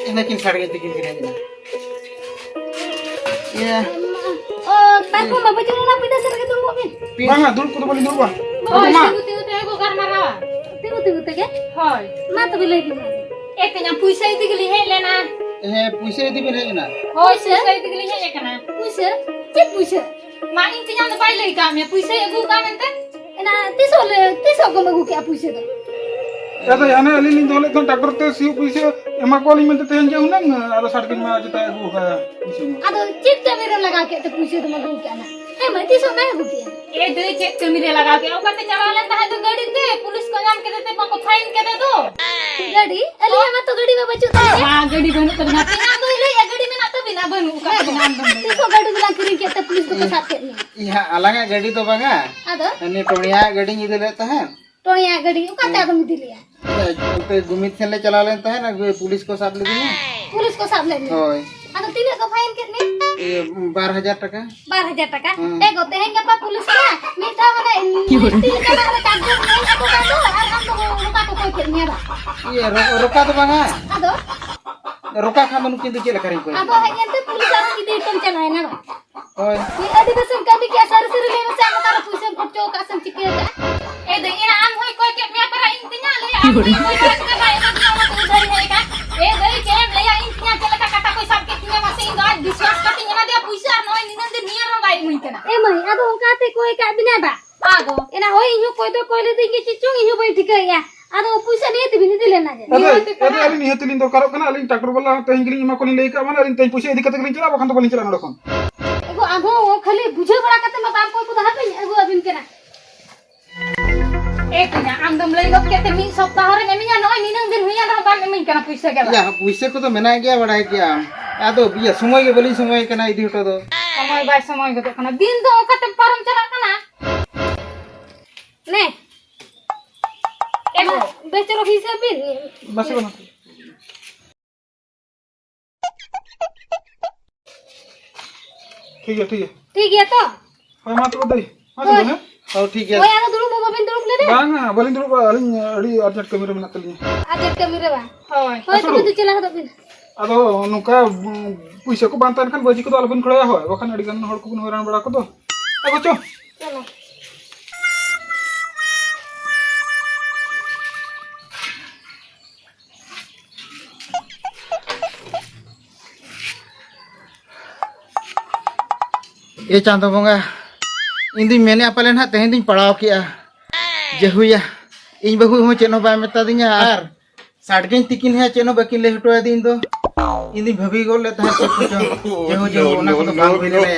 ᱤᱱᱟᱹ ᱠᱤᱱ ᱥᱟᱰᱮ ᱛᱤᱠᱤᱱ ᱠᱟᱱᱟ᱾ ᱤᱭᱟᱹ᱾ ᱚ, ᱯᱟᱨᱠᱚᱢ ᱢᱟ ᱵᱟᱹᱪᱩᱜ, ᱚᱱᱟ ᱯᱤᱸᱰᱟᱹ ᱥᱮᱫ ᱨᱮᱜᱮ ᱫᱩᱲᱩᱵᱚᱜ ᱵᱤᱱ᱾ ᱵᱟᱝᱟ, ᱫᱩᱲᱩᱵ ᱠᱚᱫᱚ ᱵᱟᱹᱞᱤᱧ ᱫᱩᱲᱩᱵᱼᱟ᱾ ᱦᱳᱭ, ᱟᱫᱚ ᱢᱟ᱾ ᱛᱤᱸᱜᱩ ᱛᱤᱸᱜᱩ ᱛᱮᱜᱮ ᱠᱚ ᱜᱟᱞᱢᱟᱨᱟᱣᱟ᱾ ᱛᱤᱸᱜᱩ ᱛᱤᱸᱜᱩ ᱛᱮᱜᱮ? ᱦᱳᱭ᱾ ᱢᱟ ᱛᱚᱵᱮ ᱞᱟᱹᱭ ᱵᱤᱱ᱾ ᱮ, ᱛᱮᱦᱮᱧ ᱯᱩᱭᱥᱟᱹ ᱤᱫᱤ ᱜᱮᱞᱤᱧ ᱦᱮᱡ ᱞᱮᱱᱟ᱾ ᱦᱮᱸ, ᱯᱩᱭᱥᱟᱹ ᱤᱫᱤ ᱵᱮᱱ ᱦᱮᱡ ᱮᱱᱟ? ᱦᱳᱭ, ᱯᱩᱭᱥᱟᱹ? ᱯᱩᱭᱥᱟᱹ ᱤᱫᱤ ᱜᱮᱞᱤᱧ ᱦᱮᱡ ᱟᱠᱟᱱᱟ᱾ ᱯᱩᱭᱥᱟᱹ? ᱪᱮᱫ ᱯᱩᱭᱥᱟᱹ? ᱢᱟ, ᱤᱧ ᱛᱮᱧᱟᱝ ᱫᱚ ᱵᱟᱭ ᱞᱟᱹᱭ ᱠᱟᱜ ᱢᱮᱭᱟ ᱯᱩᱭᱥᱟᱹᱭ ᱟᱹᱜᱩ ᱠᱟᱜ ᱢᱮᱱᱛᱮ? ᱮᱱᱟ ᱛᱤᱥᱚᱜ ᱞᱮ, ᱛᱤᱥᱚᱜ ᱜᱚᱢ ᱟᱹᱜᱩ ᱠᱮᱜᱼᱟ ᱯᱩᱭᱥᱟᱹ ᱫᱚ? ᱟᱫᱚ ᱦᱟᱱᱮ ᱟᱹᱞᱤᱧ ᱞᱤᱧ ᱫᱚᱦᱚ ᱞᱮᱫ ᱛᱟᱦᱮᱸᱫ ᱴᱨᱟᱠᱴᱚᱨ ᱛᱮ ᱥᱤᱭᱳᱜ ᱯᱩᱭᱥᱟᱹ ᱮᱢᱟ ᱠᱚᱣᱟᱞᱤᱧ ᱢᱮᱱᱛᱮ ᱛᱮᱦᱮᱧ ᱜᱮ ᱦᱩᱱᱟᱹᱝ, ᱟᱫᱚ ᱥᱟᱴ ᱫᱤᱱ ᱢᱟ ᱡᱮᱴᱟ ᱟᱹᱜᱩ ᱠᱟᱜᱼᱟ ᱯᱩᱭᱥᱟᱹ ᱢᱟ᱾ ᱟᱫᱚ ᱪᱮᱫ ᱠᱟᱹᱢᱤ ᱨᱮᱢ ᱞᱟᱜᱟᱣ ᱠᱮᱫ ᱛᱮ ᱯᱩᱭᱥᱟᱹ ᱫᱚᱢ ᱟᱹᱜᱩ ᱠᱮᱜᱼᱟ ᱱᱟ? ᱦᱮᱸ ᱢᱟᱹᱭ, ᱛᱤᱥᱚᱜ ᱱᱟᱭ ᱟᱹᱜᱩ ᱠᱮᱜᱼᱟ? ᱮ ᱫᱟᱹᱭ, ᱪᱮᱫ ᱠᱟᱹᱢᱤ ᱨᱮ ᱞᱟᱜᱟᱣ ᱠᱮᱜᱼᱟ? ᱚᱠᱟᱛᱮ ᱪᱟᱞᱟᱣ ᱞᱮᱱ ᱛᱟᱦᱮᱸᱫ ᱫᱚ ᱜᱟᱹᱰᱤ ᱛᱮ, ᱯᱩᱞᱤᱥ ᱠᱚ ᱧᱟᱢ ᱠᱮᱫᱮ ᱛᱮ ᱵᱟᱠᱚ ᱯᱷᱟᱭᱤᱱ ᱠᱮᱫᱮ ᱫᱚ᱾ ᱜᱟᱹᱰᱤ? ᱟᱹᱞᱤᱧᱟᱜ ᱢᱟ ᱛᱚ ᱜᱟᱹᱰᱤ ᱢᱟ ᱵᱟᱹᱪᱩᱜ ᱛᱟᱹᱞᱤᱧᱟ᱾ ᱢᱟ, ᱜᱟᱹᱰᱤ ᱵᱟᱹᱱᱩᱜ ᱛᱟᱵᱤᱱᱟ᱾ ᱛᱮᱧᱟᱝ ᱫᱚᱭ ᱞᱟᱹᱭᱮᱜᱼᱟ ᱜᱟᱹᱰᱤ ᱢᱮᱱᱟᱜ ᱛᱟᱵᱤᱱᱟ, ᱵᱟᱹᱱᱩᱜ ᱟᱠᱟᱫ ᱛᱟᱵᱤᱱᱟ ᱟᱢ ᱫᱚᱢ ᱞᱟᱹᱭᱮᱜᱼᱟ᱾ ᱛᱤᱥᱚᱜ ᱜᱟᱹᱰᱤ ᱫᱚᱞᱟᱝ ᱠᱤᱨᱤᱧ ᱠᱮᱫ ᱛᱮ ᱯᱩᱞᱤᱥ ᱫᱚᱠᱚ ᱥᱟᱵ ᱠᱮᱫ ᱢᱮᱭᱟ? ᱤᱧ ᱦᱟᱸᱜ ᱟᱞᱟᱝᱟᱜ ᱜᱟᱹᱰᱤ ᱫᱚ ᱵᱟᱝᱟ᱾ ᱟᱫᱚ? ᱦᱟᱹᱱᱤ ᱴᱚᱬᱮᱭᱟᱜ ᱜᱟᱹᱰᱤᱧ ᱤᱫᱤ ᱞᱮᱫ ᱛᱟᱦᱮᱸᱫ᱾ ᱴᱚᱬᱮᱭᱟᱜ ᱜᱟᱹᱰᱤ? ᱚᱠᱟᱛᱮ ᱟᱫᱚᱢ ᱤᱫᱤ ᱞᱮᱜᱼᱟ? ᱚᱱᱛᱮ ᱜᱩᱢᱤᱛ ᱥᱮᱱ ᱞᱮ ᱪᱟᱞᱟᱣ ᱞᱮᱱ ᱛᱟᱦᱮᱸᱫ, ᱟᱨ ᱯᱩᱞᱤᱥ ᱠᱚ ᱥᱟᱵ ᱞᱮᱫᱤᱧᱟ᱾ ᱯᱩᱞᱤᱥ ᱠᱚ ᱥᱟᱵ ᱞᱮᱫ ᱢᱮᱭᱟ? ᱦᱳᱭ᱾ ᱟᱫᱚ ᱛᱤᱱᱟᱹᱜ ᱠᱚ ᱯᱷᱟᱭᱤᱱ ᱠᱮᱫ ᱢᱮᱭᱟ? ᱤᱭᱟᱹ, ᱵᱟᱨ ᱦᱟᱡᱟᱨ ᱴᱟᱠᱟ᱾ ᱵᱟᱨ ᱦᱟᱡᱟᱨ ᱴᱟᱠᱟ? ᱦᱮᱸ᱾ ᱮ ᱜᱚ, ᱛᱮᱦᱮᱧ ᱜᱟᱯᱟ ᱯᱩᱞᱤᱥ ᱠᱚ ᱢᱤᱫ ᱫᱷᱟᱣ ᱢᱟᱱᱮ ᱢᱤᱥᱴᱤ ᱞᱮᱠᱟᱱᱟᱜ ᱨᱮ ᱠᱟᱜᱚᱡᱽ ᱧᱮᱞ ᱦᱚᱴᱚ ᱠᱟᱜ ᱫᱚ, ᱟᱨ ᱟᱢ ᱫᱚ ᱨᱚᱠᱟ ᱠᱚ ᱠᱚᱭ ᱠᱮᱫ ᱢᱮᱭᱟ ᱵᱟ? ᱤᱭᱟᱹ, ᱨᱚ-, ᱨᱚᱠᱟ ᱫᱚ ᱵᱟᱝᱟ᱾ ᱟᱫᱚ? ᱨᱚᱠᱟ ᱠᱷᱟᱱ ᱫᱚ ᱱᱩᱠᱤᱱ ᱫᱚ ᱪᱮᱫ ᱞᱮᱠᱟ ᱨᱤᱧ ᱠᱚᱭ ᱟᱫᱚ ᱠᱚᱣᱟ? ᱦᱮᱡ ᱮᱱᱛᱮ ᱯᱩᱞᱤᱥ ᱟᱨᱦᱚᱸ ᱤᱫᱤ ᱦᱚᱴᱚᱢ ᱪᱟᱞᱟᱣᱮᱱᱟ ᱵᱟ? ᱦᱳᱭ᱾ ᱢᱤᱫ ᱟᱹᱰᱤ ᱵᱮᱥᱮᱢ ᱠᱟᱹᱢᱤ ᱠᱮᱜᱼᱟ, ᱥᱟᱹᱨᱤ ᱥᱟᱹᱨᱤ ᱞᱟᱹᱭ ᱢᱮᱥᱮ, ᱟᱢ ᱚᱠᱟᱨᱮ ᱯᱩᱭᱥᱟᱹᱢ ᱠᱷᱚᱨᱪᱚ ᱟᱠᱟᱫ ᱥᱮᱢ ᱪᱤᱠᱟᱹ ᱟᱠᱟᱫᱼᱟ? ᱮ ᱫᱟᱹᱭ, ᱮᱱᱟ ᱟᱢ ᱦᱚᱸᱭ ᱠᱚᱭ ᱠᱮᱫ ᱢᱮᱭᱟ ᱯᱟᱨᱟ ᱤᱧ ᱛᱤᱧᱟ, ᱞᱟᱹᱭᱟ ᱟᱢ ᱦᱚᱸᱭ ᱠᱚᱭ ᱠᱮᱫ ᱢᱮᱭᱟ, ᱵᱟᱭ ᱮᱢᱟ ᱫᱤᱧᱟ, ᱚᱱᱟᱛᱮ ᱩᱫᱷᱟᱹᱨ ᱤᱧ ᱦᱮᱡ ᱟᱠᱟᱱ᱾ ᱮ ᱫᱟᱹᱭ, ᱪᱮᱫ ᱮᱢ ᱞᱟᱹᱭᱟ, ᱤᱧ ᱛᱤᱧᱟ ᱪᱮᱫ ᱞᱮᱠᱟ ᱠᱟᱴᱟ ᱠᱚᱭ ᱥᱟᱵ ᱠᱮᱫ ᱛᱤᱧᱟ, ᱢᱟᱥᱮ ᱤᱧ ᱫᱚ ᱟᱡ ᱵᱤᱥᱣᱟᱥ ᱠᱟᱛᱮᱧ ᱮᱢᱟ ᱫᱮᱭᱟ ᱯᱩᱭᱥᱟᱹ ᱟᱨ ᱱᱚᱜᱼᱚᱭ ᱱᱤᱱᱟᱹᱝ ᱫᱤᱱ ᱱᱤᱭᱟᱹ ᱨᱮᱦᱚᱸ ᱵᱟᱭ ᱤᱢᱟᱹᱧ ᱠᱟᱱᱟ᱾ ᱮ ᱢᱟᱹᱭ, ᱟᱫᱚ ᱚᱱᱠᱟᱛᱮ ᱠᱚᱭ ᱠᱟᱜ ᱵᱤᱱᱟ ᱵᱟ? ᱟᱫᱚ? ᱮᱱᱟ ᱦᱳᱭ, ᱤᱧ ᱦᱚᱸ ᱠᱚᱭ ᱫᱚ ᱠᱚᱭ ᱞᱤᱫᱤᱧ ᱜᱮ ᱪᱮᱫ ᱪᱚᱝ, ᱤᱧ ᱦᱚᱸ ᱵᱟᱹᱧ ᱴᱷᱤᱠᱟᱹᱭᱮᱫᱼᱟ᱾ ᱟᱫᱚ ᱯᱩᱭᱥᱟᱹ ᱱᱤᱦᱟᱹᱛ ᱵᱤᱱ ᱤᱫᱤ ᱞᱮᱱᱟ ᱡᱮ? ᱟᱫᱚ, ᱱᱤᱦᱟᱹᱛ ᱠᱟᱱᱟ᱾ ᱟᱫᱚ ᱟᱹᱞᱤᱧ ᱱᱤᱦᱟᱹᱛ ᱞᱤᱧ ᱫᱚᱨᱠᱟᱨᱚᱜ ᱠᱟᱱᱟ, ᱟᱹᱞᱤᱧ ᱴᱨᱟᱠᱴᱚᱨ ᱵᱟᱞᱟ ᱛᱮᱦᱮᱧ ᱜᱮᱞᱤᱧ ᱮᱢᱟ ᱠᱚᱞᱤᱧ ᱞᱟᱹᱭ ᱠᱟᱜ, ᱢᱟᱱᱮ ᱟᱹᱞᱤᱧ ᱛᱮᱦᱮᱧ ᱯᱩᱭᱥᱟᱹ ᱤᱫᱤ ᱠᱟᱛᱮ ᱜᱮᱞᱤᱧ ᱪᱟᱞᱟᱜᱼᱟ, ᱵᱟᱠᱷᱟᱱ ᱫᱚ ᱵᱟᱹᱞᱤᱧ ᱪᱟᱞᱟᱜᱼᱟ ᱱᱚᱰᱮ ᱠᱷᱚᱱ᱾ ᱮᱜᱳ, ᱟᱫᱚ ᱠᱷᱟᱹᱞᱤ ᱵᱩᱡᱷᱟᱹᱣ ᱵᱟᱲᱟ ᱠᱟᱛᱮ ᱢᱟ ᱵᱟᱝ ᱠᱚᱭ ᱠᱚᱫᱚ ᱦᱟᱯᱮᱧ ᱟᱹᱜᱩ ᱟᱹᱵᱤᱱ ᱠᱟᱱᱟ᱾ ᱮ ᱠᱚᱧᱟ, ᱟᱢ ᱫᱚᱢ ᱞᱟᱹᱭ ᱜᱚᱫ ᱠᱮᱫ ᱛᱮ ᱢᱤᱫ ᱥᱚᱯᱛᱟᱦᱚ ᱨᱮᱢ ᱮᱢᱤᱧᱟ, ᱱᱚᱜᱼᱚᱭ ᱱᱤᱱᱟᱹᱝ ᱫᱤᱱ ᱦᱩᱭᱮᱱ ᱨᱮᱦᱚᱸ ᱵᱟᱢ ᱮᱢᱟᱹᱧ ᱠᱟᱱᱟ ᱯᱩᱭᱥᱟᱹ ᱜᱮ ᱵᱟᱝ᱾ ᱭᱟ, ᱯᱩᱭᱥᱟᱹ ᱠᱚᱫᱚ ᱢᱮᱱᱟᱜ ᱜᱮᱭᱟ, ᱵᱟᱲᱟᱭ ᱜᱮᱭᱟᱢ᱾ ᱟᱫᱚ ᱤᱭᱟᱹ, ᱥᱚᱢᱚᱭ ᱜᱮ ᱵᱟᱹᱞᱤᱧ ᱥᱚᱢᱚᱭ ᱠᱟᱱᱟ ᱤᱫᱤ ᱦᱚᱴᱚ ᱫᱚ᱾ ᱥᱚᱢᱚᱭ ᱵᱟᱭ ᱥᱚᱢᱚᱭ ᱜᱚᱫᱚᱜ ᱠᱟᱱᱟ, ᱫᱤᱱ ᱫᱚ ᱚᱠᱟᱛᱮᱢ ᱯᱟᱨᱚᱢ ᱪᱟᱞᱟᱜ ᱠᱟᱱᱟ? ᱱᱮ᱾ ᱮ ᱜᱳ᱾ ᱵᱮᱥ, ᱪᱚᱞᱚ ᱦᱤᱥᱟᱹᱵ ᱵᱤᱱ᱾ ᱢᱟᱥᱮ ᱵᱟᱹᱱᱩᱜ᱾ ᱴᱷᱤᱠ ᱜᱮᱭᱟ, ᱴᱷᱤᱠ ᱜᱮᱭᱟ᱾ ᱴᱷᱤᱠ ᱜᱮᱭᱟ ᱛᱚ? ᱦᱳᱭ, ᱢᱟ ᱛᱚᱵᱮ ᱫᱟᱹᱭ᱾ ᱢᱟ ᱦᱳᱭ᱾ ᱛᱚᱵᱮ, ᱦᱮᱸ? ᱦᱳᱭ, ᱴᱷᱤᱠ ᱜᱮᱭᱟ᱾ ᱦᱳᱭ, ᱟᱫᱚ ᱫᱩᱲᱩᱵ ᱦᱚᱸ ᱵᱟᱵᱤᱱ ᱫᱩᱲᱩᱵ ᱞᱮᱱᱟ? ᱵᱟᱝᱟ, ᱵᱟᱹᱞᱤᱧ ᱫᱩᱲᱩᱵᱼᱟ᱾ ᱟᱹᱞᱤᱧ ᱟᱹᱰᱤ ᱟᱨᱡᱮᱱᱴ ᱠᱟᱹᱢᱤ ᱨᱮ ᱢᱮᱱᱟᱜ ᱛᱟᱹᱞᱤᱧᱟ᱾ ᱟᱨᱡᱮᱱᱴ ᱠᱟᱹᱢᱤ ᱨᱮ ᱵᱟᱝ? ᱦᱳᱭ᱾ ᱦᱳᱭ, ᱟᱥᱚᱞ ᱛᱚᱵᱮ ᱫᱚ ᱪᱟᱞᱟᱣ ᱦᱚᱫᱚᱜ ᱵᱤᱱ᱾ ᱟᱫᱚ ᱱᱚᱝᱠᱟ, ᱩᱸ, ᱯᱩᱭᱥᱟᱹ ᱠᱚ ᱵᱟᱝ ᱛᱟᱦᱮᱱ ᱠᱷᱟᱱ ᱵᱟᱹᱡᱤ ᱠᱚᱫᱚ ᱟᱞᱚᱵᱤᱱ ᱠᱷᱚᱲᱟᱭᱟ, ᱦᱳᱭ᱾ ᱵᱟᱠᱷᱟᱱ ᱟᱹᱰᱤ ᱜᱟᱱ ᱦᱚᱲ ᱠᱚᱵᱤᱱ ᱦᱚᱭᱨᱟᱱ ᱵᱟᱲᱟ ᱠᱚᱫᱚ᱾ ᱟᱜᱚ ᱪᱚ᱾ ᱪᱚᱞᱚ᱾ ᱮ ᱪᱟᱸᱫᱚ ᱵᱚᱸᱜᱟ, ᱤᱧ ᱫᱩᱧ ᱢᱮᱱᱮᱫᱼᱟ ᱯᱟᱞᱮ ᱱᱟᱦᱟᱜ ᱛᱮᱦᱮᱧ ᱫᱩᱧ ᱯᱟᱲᱟᱣ ᱠᱮᱜᱼᱟ᱾ ᱡᱮ ᱦᱩᱭᱟ, ᱤᱧ ᱵᱟᱹᱦᱩ ᱦᱚᱸ ᱪᱮᱫ ᱦᱚᱸ ᱵᱟᱭ ᱢᱮᱛᱟ ᱫᱤᱧᱟ ᱟᱨ ᱥᱟᱰᱜᱮᱧ ᱛᱤᱠᱤᱱ ᱦᱚᱸ ᱪᱮᱫ ᱦᱚᱸ ᱵᱟᱹᱠᱤᱱ ᱞᱟᱹᱭ ᱦᱚᱴᱚ ᱟᱹᱫᱤᱧ ᱫᱚ᱾ ᱤᱧ ᱫᱩᱧ ᱵᱷᱟᱹᱵᱤ ᱜᱚᱫ ᱞᱮᱫ ᱛᱟᱦᱮᱸᱫ ᱪᱮᱫ ᱠᱚᱪᱚ᱾ ᱡᱮ ᱦᱩᱭ, ᱡᱮ ᱦᱩᱭ, ᱚᱱᱟ ᱠᱚᱫᱚ ᱵᱟᱝ ᱦᱩᱭ ᱞᱮᱱᱟ᱾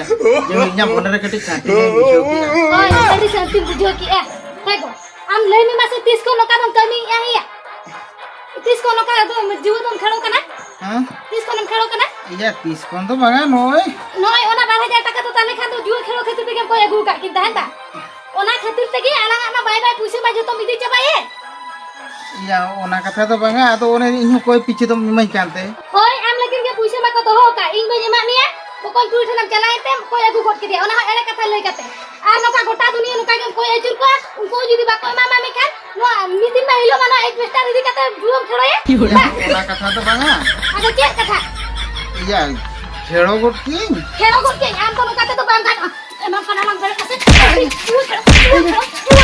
ᱡᱮ ᱦᱩᱭ, ᱤᱧᱟᱹᱜ ᱢᱚᱱᱮ ᱨᱮ ᱠᱟᱹᱴᱤᱡ ᱥᱟᱱᱛᱤ ᱦᱚᱸᱧ ᱵᱩᱡᱷᱟᱹᱣ ᱠᱮᱜᱼᱟ᱾ ᱦᱳᱭ, ᱟᱹᱰᱤ ᱥᱟᱱᱛᱤᱧ ᱵᱩᱡᱷᱟᱹᱣ ᱠᱮᱜᱼᱟ᱾ ᱦᱮᱸ ᱜᱚ, ᱟᱢ ᱞᱟᱹᱭ ᱢᱮ ᱢᱟᱥᱮ, ᱛᱤᱥ ᱠᱷᱚᱱ ᱱᱚᱝᱠᱟ ᱫᱚᱢ ᱠᱟᱹᱢᱤᱭᱮᱜᱼᱟ ᱭᱟ? ᱛᱤᱥ ᱠᱷᱚᱱ ᱱᱚᱝᱠᱟ ᱫᱚ ᱡᱩᱣᱟᱹ ᱫᱚᱢ ᱠᱷᱮᱲᱚ ᱠᱟᱱᱟ? ᱦᱮᱸ? ᱛᱤᱥ ᱠᱷᱚᱱᱮᱢ ᱠᱷᱮᱲᱚ ᱠᱟᱱᱟ? ᱤᱭᱟᱹ, ᱛᱤᱥ ᱠᱷᱚᱱ ᱫᱚ ᱵᱟᱝᱟ, ᱱᱚᱜᱼᱚᱭ᱾ ᱱᱚᱜᱼᱚᱭ ᱚᱱᱟ ᱵᱟᱨ ᱦᱟᱡᱟᱨ ᱴᱟᱠᱟ ᱫᱚ ᱛᱟᱦᱞᱮ ᱠᱷᱟᱱ ᱫᱚ ᱡᱩᱣᱟᱹ ᱠᱷᱮᱲᱚ ᱠᱷᱟᱹᱛᱤᱨ ᱛᱮᱜᱮᱢ ᱠᱚᱭ ᱟᱹᱜᱩ ᱟᱠᱟᱫ ᱠᱤᱱ ᱛᱟᱦᱮᱸᱫ ᱵᱟ? ᱚᱱᱟ ᱠᱷᱟᱹᱛᱤᱨ ᱛᱮᱜᱮ ᱟᱞᱟᱝᱟᱜ ᱢᱟ ᱵᱟᱭ ᱵᱟᱭ ᱯᱩᱭᱥᱟᱹ ᱢᱟ ᱡᱚᱛᱚᱢ ᱤᱫᱤ ᱪᱟᱵᱟᱭᱮᱫ᱾ ᱤᱭᱟᱹ, ᱚᱱᱟ ᱠᱟᱛᱷᱟ ᱫᱚ ᱵᱟᱝᱟ, ᱟᱫᱚ ᱚᱱᱮ ᱤᱧ ᱦᱚᱸ ᱠᱚᱭ ᱯᱤᱪᱷᱤ ᱫᱚᱢ ᱤᱢᱟᱹᱧ ᱠᱟᱱ ᱛᱮ᱾ ᱦᱳᱭ, ᱟᱢ ᱞᱟᱹᱜᱤᱫ ᱜᱮ ᱯᱩᱭᱥᱟᱹ ᱢᱟᱠᱚ ᱫᱚᱦᱚ ᱟᱠᱟᱫ, ᱤᱧ ᱵᱟᱹᱧ ᱮᱢᱟᱫ ᱢᱮᱭᱟ᱾ ᱵᱚᱠᱚᱧ ᱠᱩᱲᱤ ᱴᱷᱮᱱᱮᱢ ᱪᱟᱞᱟᱣᱮᱱ ᱛᱮ ᱠᱚᱭ ᱟᱹᱜᱩ ᱜᱚᱫ ᱠᱮᱫᱮᱭᱟ, ᱚᱱᱟ ᱦᱚᱸ ᱮᱲᱮ ᱠᱟᱛᱷᱟ ᱞᱟᱹᱭ ᱠᱟᱛᱮ᱾ ᱟᱨ ᱱᱚᱝᱠᱟ ᱜᱚᱴᱟ ᱫᱩᱱᱤᱭᱟᱹ ᱱᱚᱝᱠᱟ ᱜᱮᱢ ᱠᱚᱭ ᱟᱹᱪᱩᱨ ᱠᱚᱣᱟ, ᱩᱱᱠᱩ ᱦᱚᱸ ᱡᱩᱫᱤ ᱵᱟᱠᱚ ᱮᱢᱟᱢᱟ ᱢᱮᱱᱠᱷᱟᱱ ᱱᱚᱣᱟ ᱢᱤᱫ ᱫᱤᱱ ᱢᱟ ᱦᱤᱞᱳᱜ ᱢᱟ ᱱᱚᱣᱟ ᱮᱡᱵᱮᱥᱴᱟᱨ ᱤᱫᱤ ᱠᱟᱛᱮ ᱡᱩᱣᱟᱹᱢ ᱠᱷᱮᱲᱚᱭᱟ᱾ ᱤᱭᱟᱹ, ᱵᱟᱝ? ᱚᱱᱟ ᱠᱟᱛᱷᱟ ᱫᱚ ᱵᱟᱝᱟ᱾ ᱟᱫᱚ ᱪᱮᱫ ᱠᱟᱛᱷᱟ? ᱤᱭᱟᱹ, ᱠᱷᱮᱲᱚ ᱜᱚᱫ ᱠᱤᱧ᱾ ᱠᱷᱮᱲᱚ ᱜᱚᱫ ᱠᱤᱧ, ᱟᱢ ᱫᱚ ᱱᱚᱝᱠᱟ ᱛᱮᱫᱚ ᱵᱟᱝ ᱜᱟᱱᱚᱜᱼᱟ᱾ ᱮᱢᱟᱢ ᱠᱟᱱᱟ ᱞᱟᱝ ᱵᱮᱨᱮᱫ ᱠᱟᱛᱮ᱾ ᱡᱩᱣᱟᱹ ᱠᱷᱮᱲᱚ, ᱡᱩᱣᱟᱹ ᱠᱷᱮᱲᱚ, ᱡᱩᱣᱟᱹ